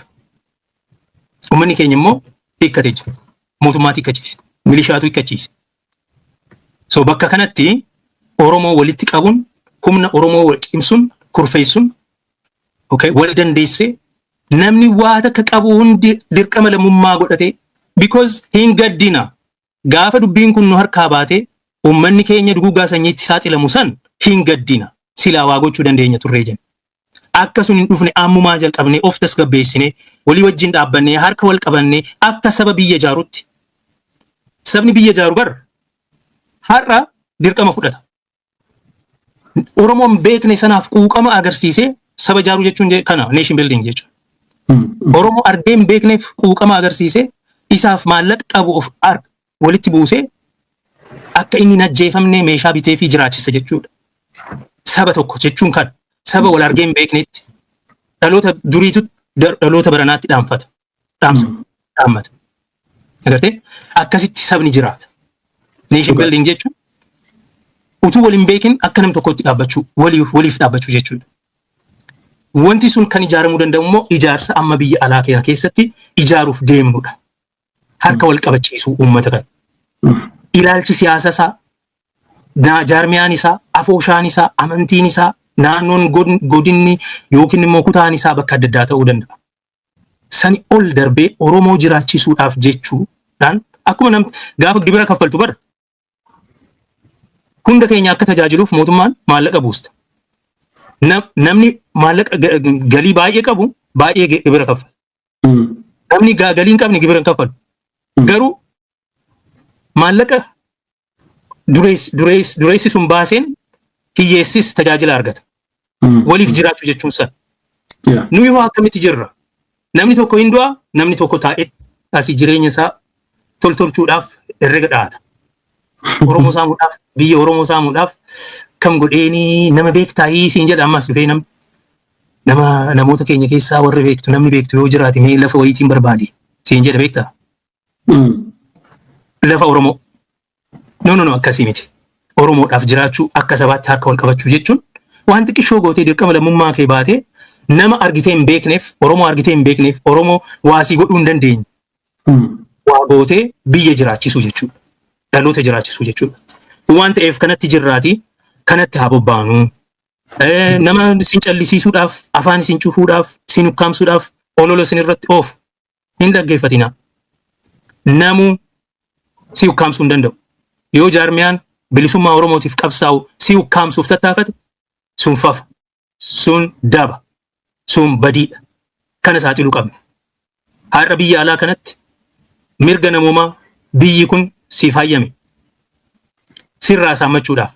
Uummanni keenya immoo hiikkatee jira. Mootummaatu hiikkachiise. Milishaatu hiikkachiise. So bakka kanatti Oromoo walitti qabuun, humna Oromoo cimsuun, kurfeessuun, okay, wal dandeessee namni waa takka qabu hundi dirqama lammummaa godhate, because hin gaddina. Gaafa dubbiin kun nu harkaa baate, uummanni keenya duguuggaa sanyiitti saaxilamu san hin gaddina, silaa waa gochuu dandeenya turree jenna. Akka sun hin dhufne ammumaa jalqabnee of tasgabbeessine, walii wajjin dhaabbannee, harka wal qabannee, akka saba biyya ijaarutti. Sabni biyya ijaaru bar har'a dirqama fudhata. Oromoon beekne sanaaf quuqama agarsiisee saba ijaaruu jechuun kana nation building jechuudha. Oromoo argee hin beekneef quuqama agarsiisee, isaaf maallaqa qabu of walitti buusee, akka inni hin ajjeefamne meeshaa bitee fi jiraachisa jechuudha. Saba tokko jechuun kana, saba wal argee hin beeknetti dhaloota duriitu dhaloota baranaatti dhaamfata. Dhaamsa. Dhaammata. Agartee, akkasitti sabni jiraata. Nation building jechuun utuu wal hin beekin akka nam tokkotti dhaabbachuu, waliif dhaabbachuu jechuudha. Wanti sun kan ijaaramuu danda'u immoo ijaarsa amma biyya alaa kana keessatti ijaaruuf deemnudha. Harka wal qabachiisuu uummata kana. Ilaalchi siyaasa isaa, jaarmiyaan isaa, afooshaan isaa, amantiin isaa, naannoon, godinni yookiin immoo kutaan isaa bakka adda addaa ta'uu danda'a. Sani ol darbee Oromoo jiraachisuudhaaf jechuudhaan, akkuma namni gaafa gibira kaffaltu bara hunda keenya akka tajaajiluuf mootummaan maallaqa buusta. Namni maallaqa galii baay'ee qabu baay'ee gibira kaffala. Namni galii hin qabne gibira hin kaffalu. Garuu maallaqa dureessi sun baaseen hiyyeessis tajaajila argata. Waliif jiraachuu jechuun sana. Nuyi hoo akkamitti jirra? Namni tokko hin du'a, namni tokko taa'ee asii jireenya isaa toltolchuudhaaf herrega dhahata. Oromoo saamuudhaaf, biyya Oromoo saamuudhaaf kam godheenii nama beektaa siin jedha. Ammas dhufee namni nama namoota keenya keessaa warri beektu, namni beektu yoo jiraate, mee lafa wayiitiin barbaade siin jedha, beektaa? Lafa Oromoo. No, no, no, akkasii miti. Oromoodhaaf jiraachuu, akka sabaatti harka wal qabachuu jechuun waan xiqqishoo gootee dirqama lammummaa kee baatee, nama argitee hin beekneef, Oromoo argitee hin beekneef, Oromoo waasii godhuu hin dandeenye waa gootee biyya jiraachisuu jechuudha. Dhaloota jiraachisuu jechuudha. Waan ta'eef kanatti jirraati, kanatti haa bobbaanu. Nama sin callisiisuudhaaf, afaan isin cufuudhaaf, sin ukkaamsuudhaaf olola isin irratti oofu hin dhaggeeffatina. Namuu si ukkaamsuu hin danda'u. Yoo jaarmiyaan bilisummaa Oromootiif qabsaa'u si ukkaamsuuf tattaafate, sun fafa, sun daba, sun badiidha. Kana saaxiluu qabna. Har'a biyya alaa kanatti mirga namoomaa biyyi kun siif hayyame sirraa saammachuudhaaf,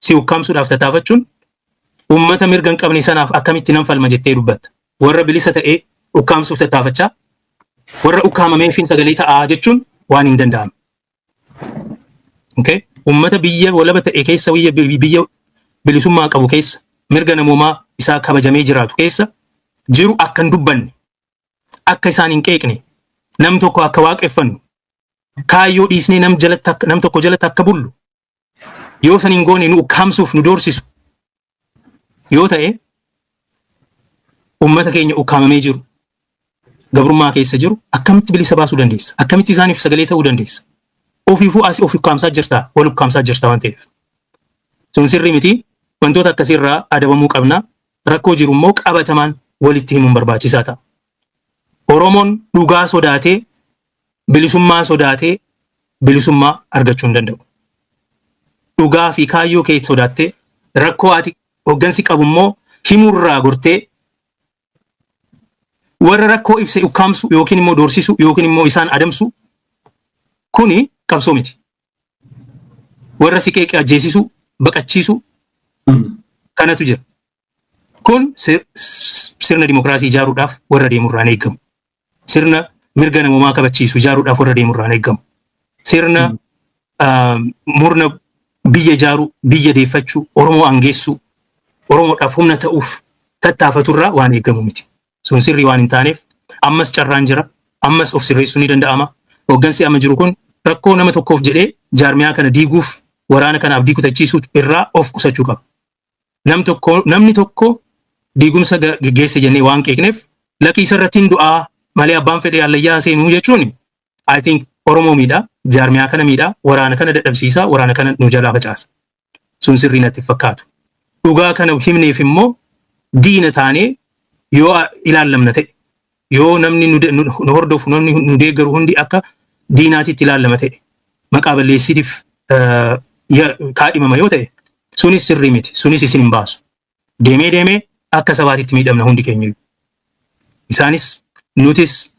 si ukkaamsuudhaaf tattaafachuun, uummata mirga hin qabne sanaaf akkamitti nan falma jettee dubbatta? Warra bilisa ta'ee ukkaamsuuf tattaafachaa, warra ukkaamameefin sagalee ta'aa jechuun waan hin danda'amne. Okay? Uummata biyya walaba ta'e keessa, biyya bilisummaa qabu keessa, mirga namoomaa isaa kabajamee jiraatu keessa jiru akka hin dubbanne, akka isaan hin qeeqne, nam tokko akka waaqeffannu, kaayyoo dhiisnee nam jalatti nam tokko jalatti akka bullu, yoo san hin goone nu ukkaamsuuf nu doorsisu yoo ta'e, uummata keenya ukkaamamee jiru, gabrummaa keessa jiru akkamitti bilisa baasuu dandeessa? Akkamitti isaaniif sagalee ta'uu dandeessa? Ofiifuu asii of ukkaamsaa jirta, wal ukkaamsaa jirta waan ta'eef. Sun sirrii miti. Wantoota akkasiirraa adabamuu qabna. Rakkoo jiru immoo qabatamaan walitti himuun barbaachisaa ta'a. Oromoon dhugaa sodaatee, bilisummaa sodaatee bilisummaa argachuu hin danda'u. Dhugaa fi kaayyoo kee sodaattee, rakkoo ati hoggansi qabu immoo himurraa gortee, warra rakkoo ibse ukkaamsu yookiin immoo doorsisu yookiin immoo isaan adamsu, kuni qabsoo miti. Warra si qeeqe ajjeesisu, baqachiisu kanatu jira. Kun sirna dimokiraasii ijaaruudhaaf warra deemurraan eeggamu. Sirna mirga namoomaa kabachiisu ijaaruudhaaf warra deemurraan eeggamu. Sirna murna biyya ijaaruu, biyya deeffachuu, Oromoo aangeessuu, Oromoodhaaf humna ta'uuf tattaafaturraa waan eeggamu miti. Sun sirrii waan hin taaneef ammas carraan jira. Ammas of sirreessuu ni danda'ama. Hooggansi amma jiru kun rakkoo nama tokkoof jedhee jaarmiyaa kana diiguuf, waraana kana abdii kutachiisuu irraa of qusachuu qaba. Namni tokko diigumsa geggeesse jennee waan qeeqneef, lakkii, isa irratti hin du'aa malee abbaan fedhe hallayyaa seenuu jechuun I think Oromoo miidha. Jaarmiyaa kana miidhaa, waraana kana dadhabsiisaa, waraana kana nu jalaa facaasa. Sun sirrii natti fakkaatu. Dhugaa kana himneef immoo diina taanee yoo ilaallamna ta'e, yoo namni nu hordofu, namni nu deeggaru hundi akka diinaatitti ilaallama ta'e, maqaa balleessiitiif kaadhimama yoo ta'e, sunis sirrii miti. Sunis isin hin baasu. Deemee deemee akka sabaatitti miidhamna hundi keenya. Isaanis, nutis,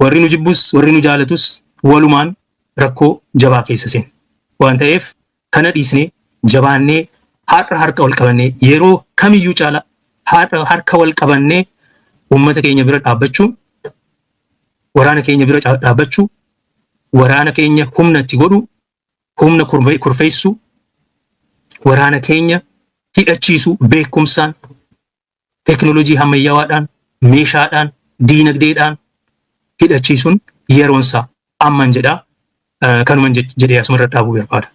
warri nu jibbus, warri nu jaalatus walumaan rakkoo jabaa keessa seena. Waan ta'eef kana dhiisnee jabaannee har'a harka wal qabannee, yeroo kamiyyuu caala har'a harka wal qabannee uummata keenya bira dhaabbachuu, waraana keenya bira dhaabbachuu, waraana keenya humna itti godhu, humna kurfeessuu, waraana keenya hidhachiisuu, beekumsaan, teekinooloojii ammayyawaadhaan, meeshaadhaan, diinagdeedhaan hidhachiisuun yeroonsaa amman jedhaa. Kanuman jedhee asumarra dhaabuu barbaada.